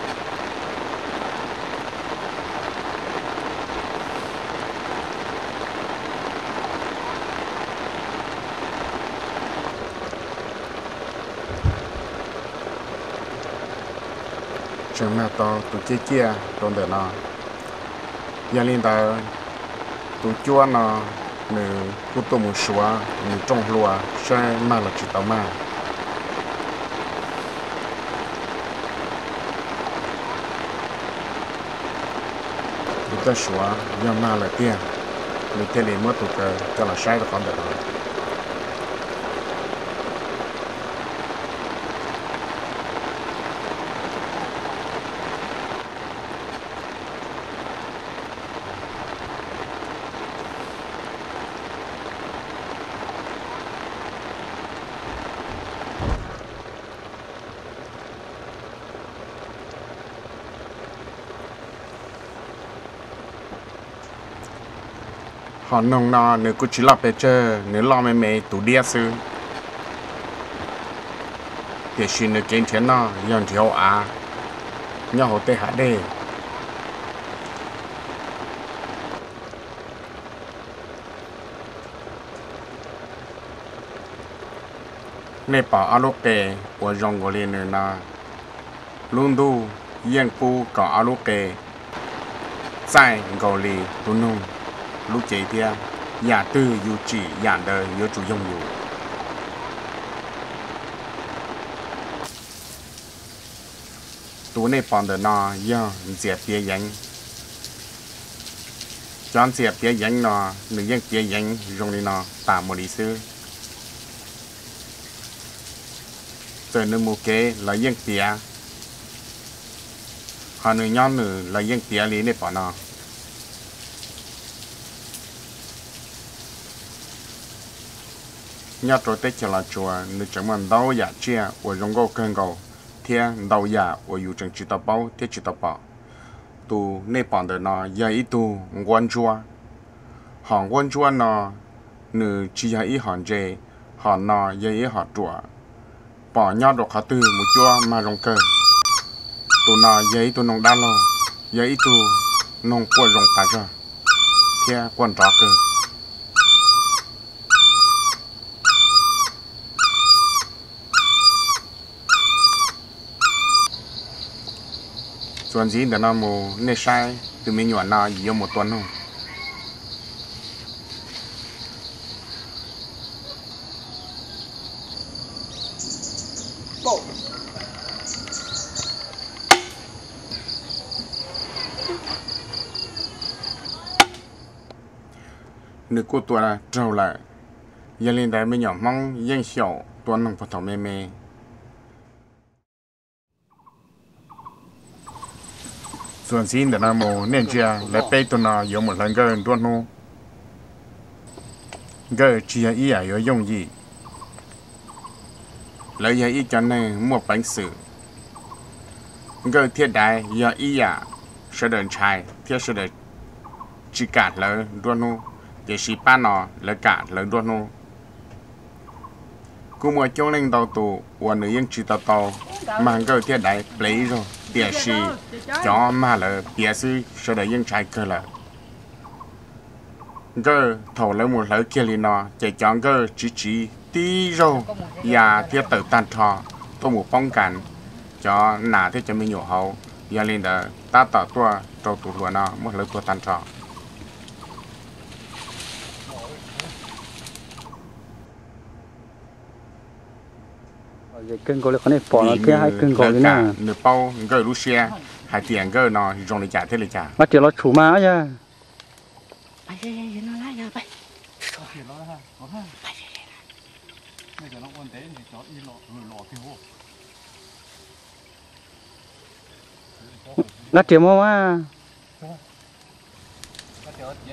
Tseem mag tau tus ciaj ciaj rau ntawm no. Yog li ntawd, tus cuab no nws kuj tuaj mus suav nws rooj hlua saib mag los tsis tau mag. Nws tuaj suav yog mag lawm tiag, nws thiaj li muab tus kaw coj los saib rau qhov ntawm no. Hom noog no nws kuj tsis loj pes tsawg, nws loj me me tus diab xwb, tiam sis nws kev nrhiav noj yog nrhiav hauv av nyob hauv tej hav dej. Nej pom ob lub qe uas zoo nkaus li nws no, lub ntuj yeej pub kom ob lub qe txaij nkaus li tus noog lub cev thiab. Yam twg yus tsim yam ntawd yuav tsum yoog yus. Tus nej pom ntawm no yog ntxias piav yeev. Cov ntxias piav yeev no nws yeej piav yeev zoo li no tas mus li xwb. Txawm nws mus kev los yeej tiav, ho nws nyob nws los yeej tiav li nej pom no. Nyob rau teb chaws Los Tsuas nws tseem muaj ntau yam tsiaj uas zoo nkauj kawg nkaus thiab ntau yam uas yus tseem tsis tau paub thiab tsis tau pom. Tus nej pom ntawm no yog ib tug nquab ntsuab. Hom nquab ntsuab no nws tsis yog ib hom ntse, hom no yog ib hom ruam, pom nyob rau qhov twg mus cuab mag zoo kawg. Tus no yog ib tug noog dab laug, yog ib tug noog quaj zoo tas zog thiab quaj nrov kawg. Txuas ntxiv ntawm no mus nej saib tus me nyuam no yuav mus tua noog. Nws kuj tua raug lawm. Yog li ntawd me nyuam Hmoob yeej xyaum tua noog puag thaum me me. Txuas ntxiv ntawm no mus nej ntsia lawv peb tug no yuav mus hlawv nkawj nruab hnub. Nkawj tsis yog ib yam yuav yooj yim. Lawv yog ib co neeg muaj peev xwm. Nkawj thiab daiv yog ib yam sawv daws ntshai thiab sawv daws tsis kam hlawv nruab hnub, tiam sis pab no lawv kam hlawv nruab hnub. Kuj muaj coob leej ntau tus uas nws yeej tsis tau tau mag nkawj thiab daiv plev ib zaug, tiam sis cov mag lawv piav xwb sawv daws yeej ntshai kawg lawm. Nkawj thaum lawv mus hlawv kiag li no ces cov nkawj tsiv tsiv tib zaug ya thiab tawm tag nrho tuaj mus poob kas cov nas thiab cov me nyuam hauv. Yog li ntawd tab tom tuaj rau tus hluas no muab hlawv tuag tag nrho. Kawg nkaus li qhov nej pom no thiab haib kawg nkaus li na. Nws paub nkawj lub siab hais tias nkawj no zoo li cas thiab li cas. Lam riam los tshum mas yog. Lam riam mas.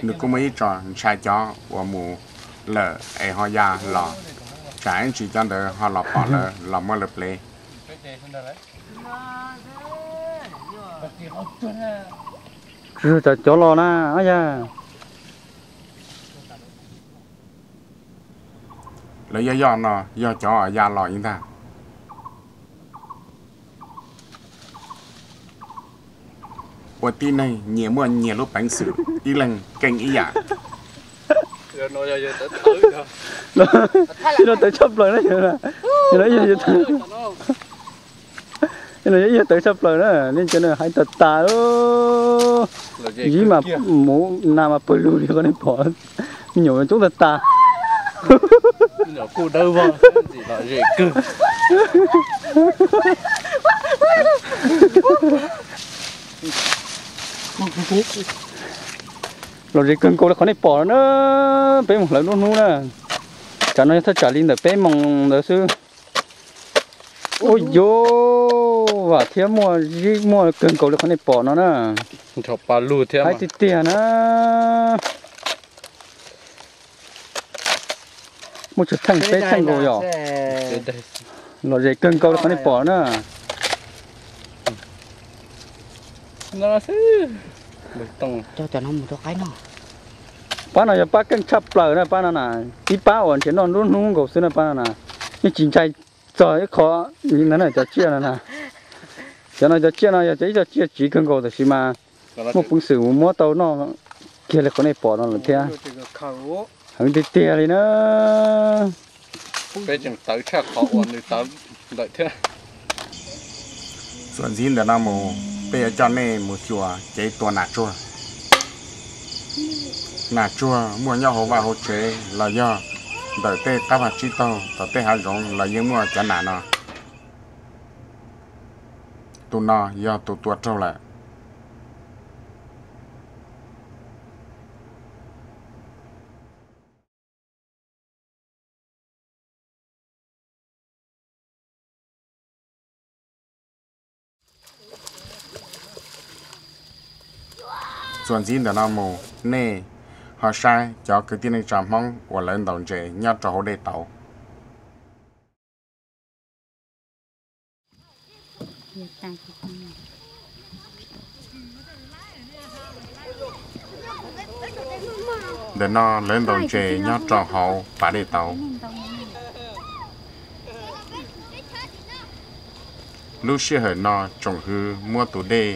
Nws kuj muaj ib tso ntshai cov uas mus lawm es ho ya los, tsam ib ntsis cov ntawd ho los pom lawv los muab lawv plev. Tsis yog cov los na, yog. Lawv yog yoj no yog cov ya los ib ntag. Ua tib neeg nyias muaj nyias lub peev xwm, ib leeg keej ib yam. Ib no tawv tshaj plaws na, ib yog tawv tshaj plaws na, nej cov no haib tag tas. Ziv mas mus nas mas pawg lug li qhov nej pom, me nyuam coob tag tas. Los ze kawg nkaus li qhov nej pom na, peb mus hlawv nruab hnub na. Tsam no yog thaj tsam li ntawm peb moos ntawd xwb. Ua yuav vam thiab muaj zib muaj kawg nkaus li qhov nej pom no na. Haib tiag tiag na. Muaj tsawg theej peb theej nkaus yom. Los ze kawg nkaus li qhov nej pom na. Pab no yog pab keej tshaj plaws na, pab no na, tib pab uas nrhiav noj nruab hnub nkaus xwb na pab no na. Yeej tsis ntshai txog ib qho li ntawd na, cov tsiaj no na. Cov no cov tsiaj no yog cov ib co tsiaj tsiv kawg nkaus tab sis mas muaj peev xwm mus muab tau noj kiag li qhov nej pom no lawm thiab. Heev tiag tiag li na. Txuas ntxiv ntawm no mus peb yuav coj nej mus xyuas kev tua nas tsuag. Nas tsuag muaj nyob hauv vaj hauv tsev los yog ntawm tej qab vaj tsib taug tom tej hav zoov los yeej muaj cov nas no. Tus no yog tus tua raug lawm. Txuas ntxiv ntawm no mus nej ho saib cov kwv tij neej tsa Hmoob uas lawv ntaus ntses nyob rau hauv dej tauv. Ntawm no lawv ntaus ntses nyob rau hauv pas dej tauv. Lub sij hawm no tsoom hwv muab tus dej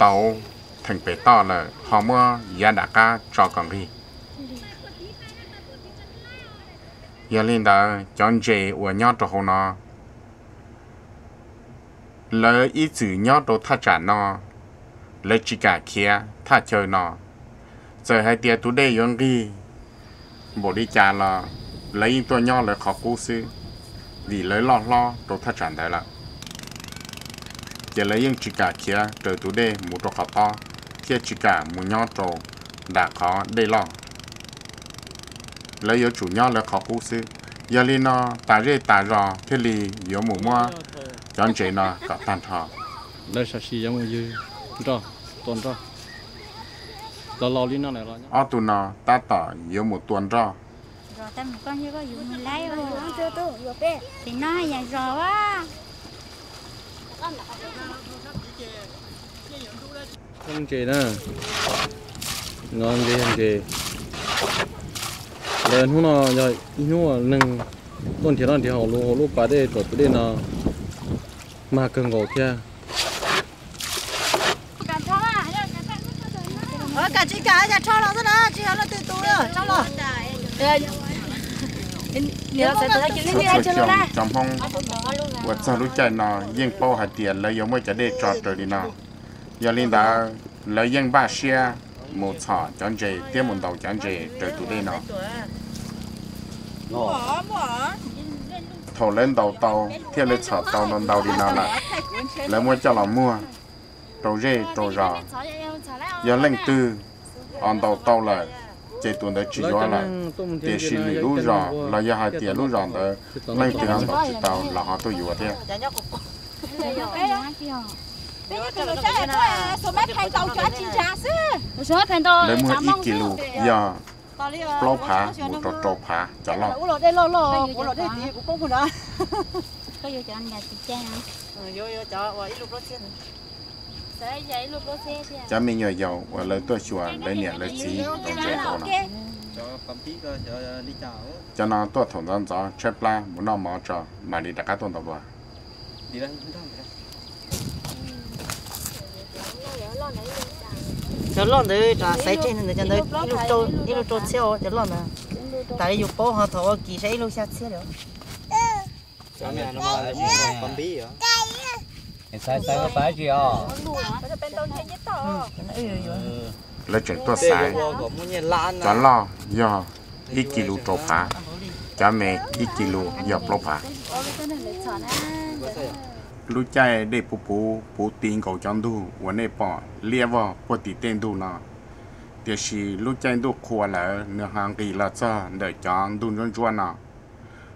tauv theem pem toj lawm ho muab yav dam qab tso kom nqig. Yog li ntawd cov ntses uas nyob rau hauv no, lawv ib txwm nyob rau thaj tsam no, lawv tsis kam khiav thaj chaw no. Txawm hais tias tus dej yuav nqig npaum li cas los lawv yeej tuaj nyob lawv qhov qub xwb, vim lawv loj hlob rau thaj tsam ntawd lawm. Ces lawv yeej tsis kam khiav raws tus dej mus rau qhov tob, thiab tsis kam mus nyob rau nram qhov dej loj. Lawv yuav tsum nyob lawv qhov qub xwb. Yog li no tas zej tas zos thiaj li yuav mus muab cov ntses no kom tag nrho. Lawv sam sim yuav mus ywg nroj, tua nroj. Ob tug no tab tom yuav mus tua nroj. Ntses na, no ntses, ntses. Lawv hnub no yog ib hnub neeg tuaj nrhiav noj nrhiav haus hauv lub pas dej tom tus dej no mag kawg nkaus thiab. Txhua txhua xyoo cov Hmoob uas txog lub caij no yeej paub hais tias lawv yuav muab cov dej tso raws li no. Yog li ntawd lawv yeej npaj siab mus txhom cov ntses thiab mus ntaus cov ntses raws tus dej no. Thaum lawv ntaus tau thiab lawv txhom tau ntau ntau li no lawm, lawv muab coj los muag rau zej rau zos. Yog leej twg ho ntaus tau lawm, ces tus ntawd tsis yuav lawm, tiam sis lwm lub zos los yog hais tias lub zos ntawd leej twg ho ntaus tsis tau los ho tuaj yuav thiab. Lawv muag ib kis lus yog plaub phav mus rau rau phav cov loj. Cov me nyuam yaus uas lawv tuaj xyuas lawv niam lawv txiv ntaus ntses rau no. Cov no tuaj thaum ntxov ntxov tshaib plab mus noj mov tso mam li rov qab tuaj ntaus dua. Cov loj ntawd rov xaiv tseg ntawd, cov ntawd ib lub rau txhiab, cov loj ntawd tas li yus paub ho thaum ua kis saib ib lub xya txhiab lawm. Lawv tseem tuaj xaiv, cov loj yog ib kis lus rau phav, cov me ib kis lus yog plaub phav. Lub caij dej puv puv, puv ti nkaus cov ntug uas nej pom liab vog puag tim tej ntug no, tiam sis lub caij ntuj qhua lawm nws ho nqis los txog ntawm cov ntug ntsuab ntsuab no.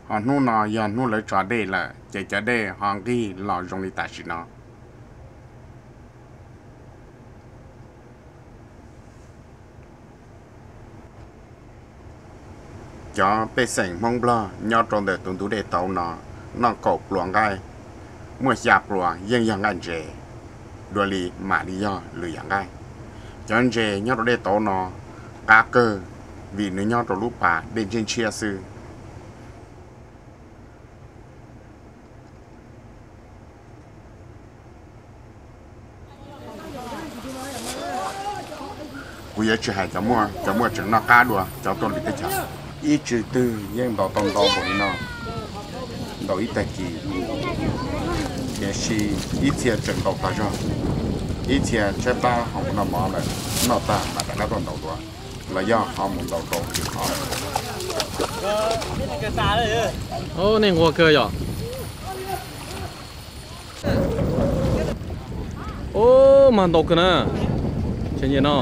Ho hnub no yog hnub lawv tso dej lawm ces cov dej ho nqig los zoo li tam sim no. Cov pej xeem Hmoob Nplog nyob rau ntawm tus ntug dej tauv no noj kaum pluas nqaij, muaj xya pluas yeej yog nqaij ntses, dua li mam li yog lwm yam nqaij. Cov ntses nyob rau dej tauv no qab kawg vim nws nyob rau lub pas dej ntshiab ntshiab xwb. Kuv yuav tsis hais cov muaj, cov muaj tseem noj qab dua cov tuaj lwm teb chaws. Ib tsw twg yeej ntaus tau ntau npaum li no, ntaus ib tag kis, tiam sis ib txhia tseem ntaus tag zog, ib txhia tshaib plab ho mus noj mov lawm, noj tag mas rov qab tuaj ntaus dua, los yog ho mus ntaus rau tim qhov. Nej nquag kawg yom? Ub, mag ntau kawg na. Tseem nyem no.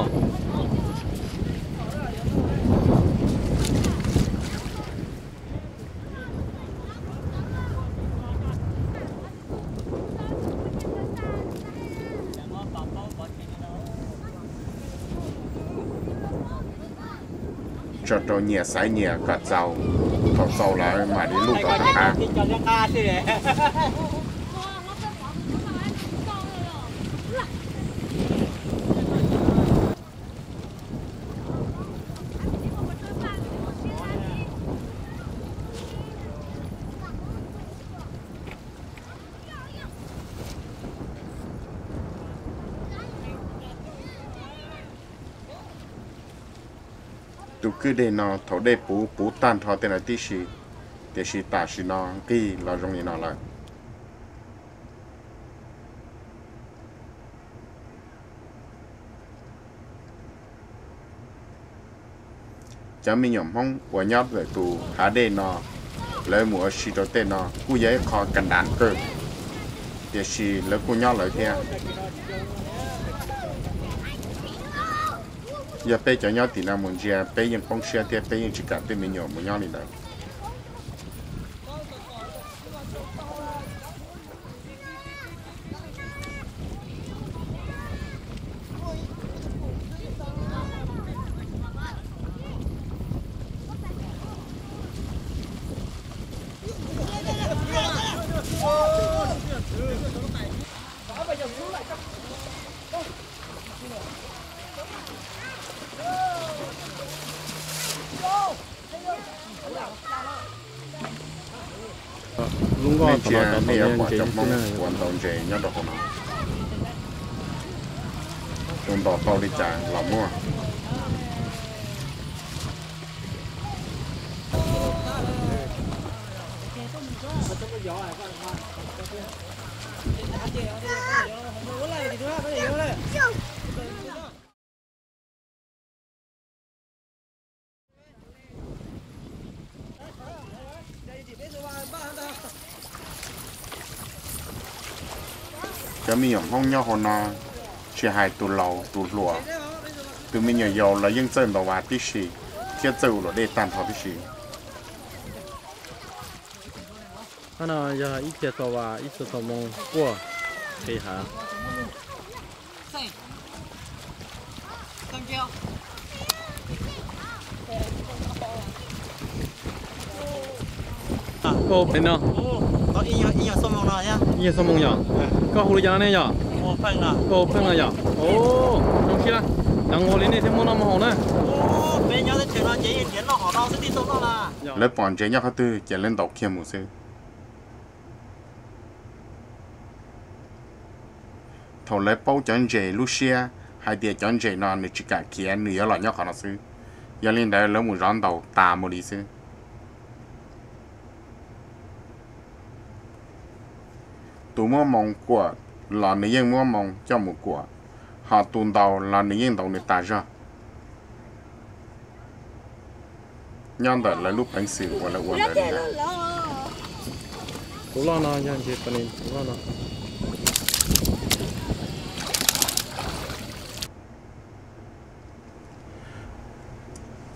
Tso rau nyias xaiv nyias kom txaus, thaum txaus lawm mam li luj rov qab. Tus kwj deg no thaum dej puv puv tag nrho tej no tib si, tiam sis tam sim no nqig los zoo li no lawm. Cov me nyuam Hmoob uas nyob ntawm tus hav dej no, lawv mus ua si rau tej no kuj yog ib qho ka dam kawg, tiam sis lawv kuj nyob lawv thiab. Yog peb cov nyob tim no mus ntsia peb yeej poob siab thiab peb yeej tsis kam tej me nyuam mus nyob li ntawd. Nej ntsia nej yuav pom cov Hmoob ua ntaus ntses nyob rau hauv no. Tus ntaus tau li cas los muaj. Cov me nyuam Hmoob nyob hauv no, tsis hais tus laus tus hluas, tus me nyuam yaus los yeej txawj ntaus vas tib si, thiab txawj ua luam dej tag nrho tib si. Qhov no yog ib txhia txos vas, ib txhia txos moo quaj qis hav. Koj hu pes no? Ib nyuag xuab moos yog. Koj hu li cas no ne yog? Koj hu Pheej no yog? Zoo siab, cov nquag li nej thiaj muaj noj muaj haus na. Lawv pom ntses nyob qhov twg ces lawv ntaus kiag mus xwb. Thaum lawv paub cov ntses lub siab hais tias cov ntses no nws tsis kam khiav, nws yuav los nyob qhov no xwb, yog li ntawd lawv mus zov ntaus tas mus li xwb. Tus muab moo kuam los nws yeej muab moo coj mus kuam, ho tus ntaus los nws yeej ntaus nws tas zog. Nyob ntawm lawv lub peev xwm uas lawv ua ntawd li ntawd. Tus loj no yog ntses pas nis tus loj no.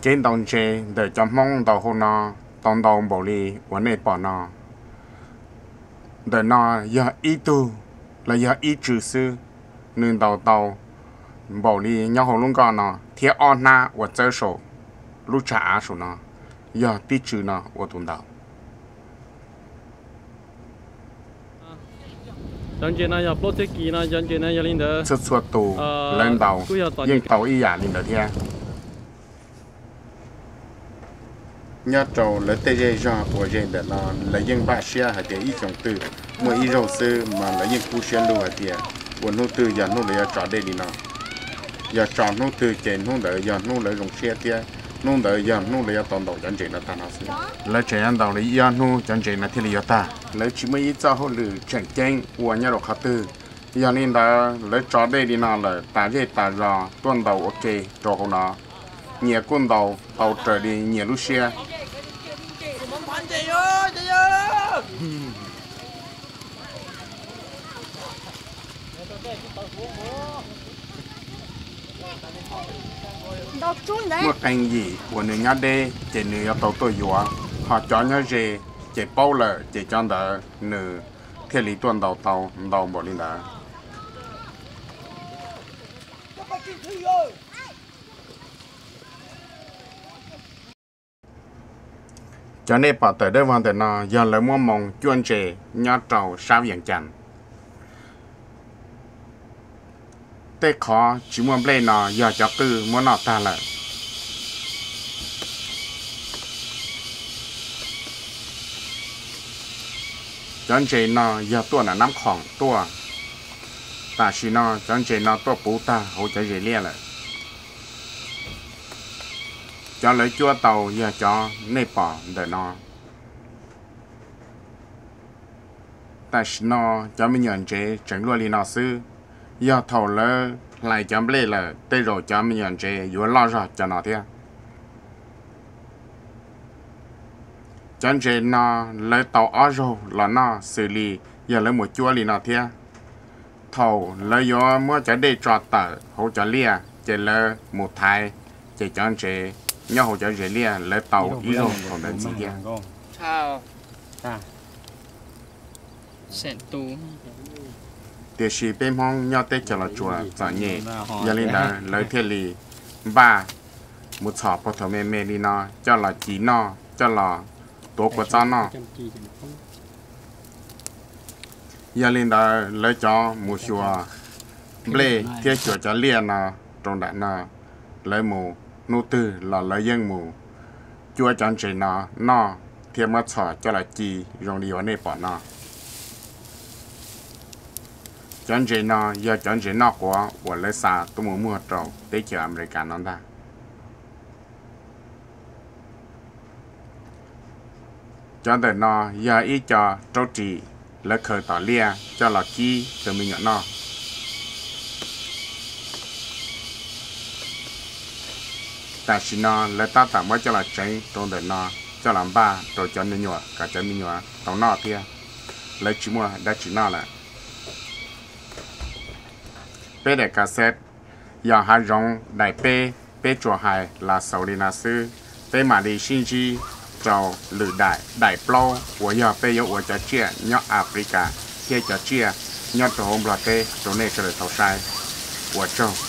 Kev ntaus ntses ntawm cov Hmoob ntaus hauv no tau ntau npaum li uas nej pom no. Ntawm no yog ib tug los yog ib tswv xwb, nws ntaus tau npaum li nyob hauv lub nkoj no thiab ob hnab uas txawb saum lub tsag av saum no, yog tib tswv no ua tus ntaus. Cov ntses no yog plaub txhiab kis no, cov ntses no yog li ntawd. Txhua txhua tus lawv ntaus yeej tau ib yam li ntawd thiab. Nyob rau lawv tej zej zog uas ze ntawm no, lawv yeej npaj siab hais tias ib xyoos twg muaj ib zaug xwb mas lawv yeej kub siab lug hais tias ua hnub twg yog hnub lawv yuav tso dej li no. Yog tso hnub twg ces hnub ntawd yog hnub lawv zoo siab thiab hnub ntawd yog hnub lawv yuav tau ntaus cov ntses no tag no xwb. Lawv tseem yuav ntaus li ob hnub cov ntses no thiaj li yuav tag. Lawv tsis muaj ib txoj hauj lwm tseem ceeb ua nyob rau qhov twg. Yog li ntawd lawv tso dej li no lawm tas zej tas zos tuaj ntaus ua ke rau hauv no. Nyias kuj ntaus tau raws li nyias lub siab. Muaj qee yim uas nws nyob deb ces nws yuav tau tuaj yuav, ho cov nyob ze ces paub lawm ces cov ntawd nws thiaj li tuaj ntaus tau ntau npaum li ntawd. Cov nej pom tawm dawb vog ntawm no yog lawv muab moo cuab ntses nyob rau sab Vias Cas. Tej qhov tsis muaj nplej no yog cov qwj muab noj tag lawm. Cov ntses no yog tuaj nam nab khoom tuaj. Tam sim no cov ntses no tuaj puv tag hauv cov zes liaj lawm. Cov lawv cuab tau yog cov nej pom ntawm no. Tam sim no cov me nyuam ntsev tseem luaj li no xwb. Yog thaum lawv hlais cov nplej lawm tej zaum cov me nyuam ntsev yuav loj zog cov no thiab. Cov ntses no lawv tau ob zaug los noj xws li yog lawv mus cuab li no thiab. Thaum lawv yuav muab cov dej tso tawm hauv cov liaj ces lawv mus thaiv, ces cov ntsev nyob hauv cov zes liaj lawv tau ib zaug thaum ntawd ntxiv thiab. Tiam sis peb Hmoob nyob teb chaws Los Tsuas txom nyem, yog li ntawd lawv thiaj li npaj mus txhom pag thaum me me li no coj los ci noj, coj los tuav kua txob noj. Yog li ntawd lawv cov mus xyuas nplej thiab xyuas cov liaj no rau nram no, lawv mus hnub twg los lawv yeej mus cuab cov ntses no noj thiab muab txhom coj los ci zoo li uas nej pom no. Cov ntses no yog cov ntses noj quav uas lawv xa tuaj mus muag rau teb chaws Amelikas no ntag. Cov ntawm no yog ib co raub ris lawv khaws tom liaj coj los kib rau me nyuam noj. Tam sim no lawv tab tom muab coj los tseev rau ntawm no, coj los npaj rau cov me nyuam kom cov me nyuam tau noj thiab. Lawv tsis muaj dab tsi noj lawm. Peb daim kas xev yog hav zoov daim peb, peb tsuas hais los xaus li no xwb. Peb mam li sib ntsib rau lwm daim, daim plaub uas yog peb yuav ua cov tsiaj nyob Africa thiab cov tsiaj nyob rau hauv Nplog teb rau nej sawv daws tau saib. Ua tsaug.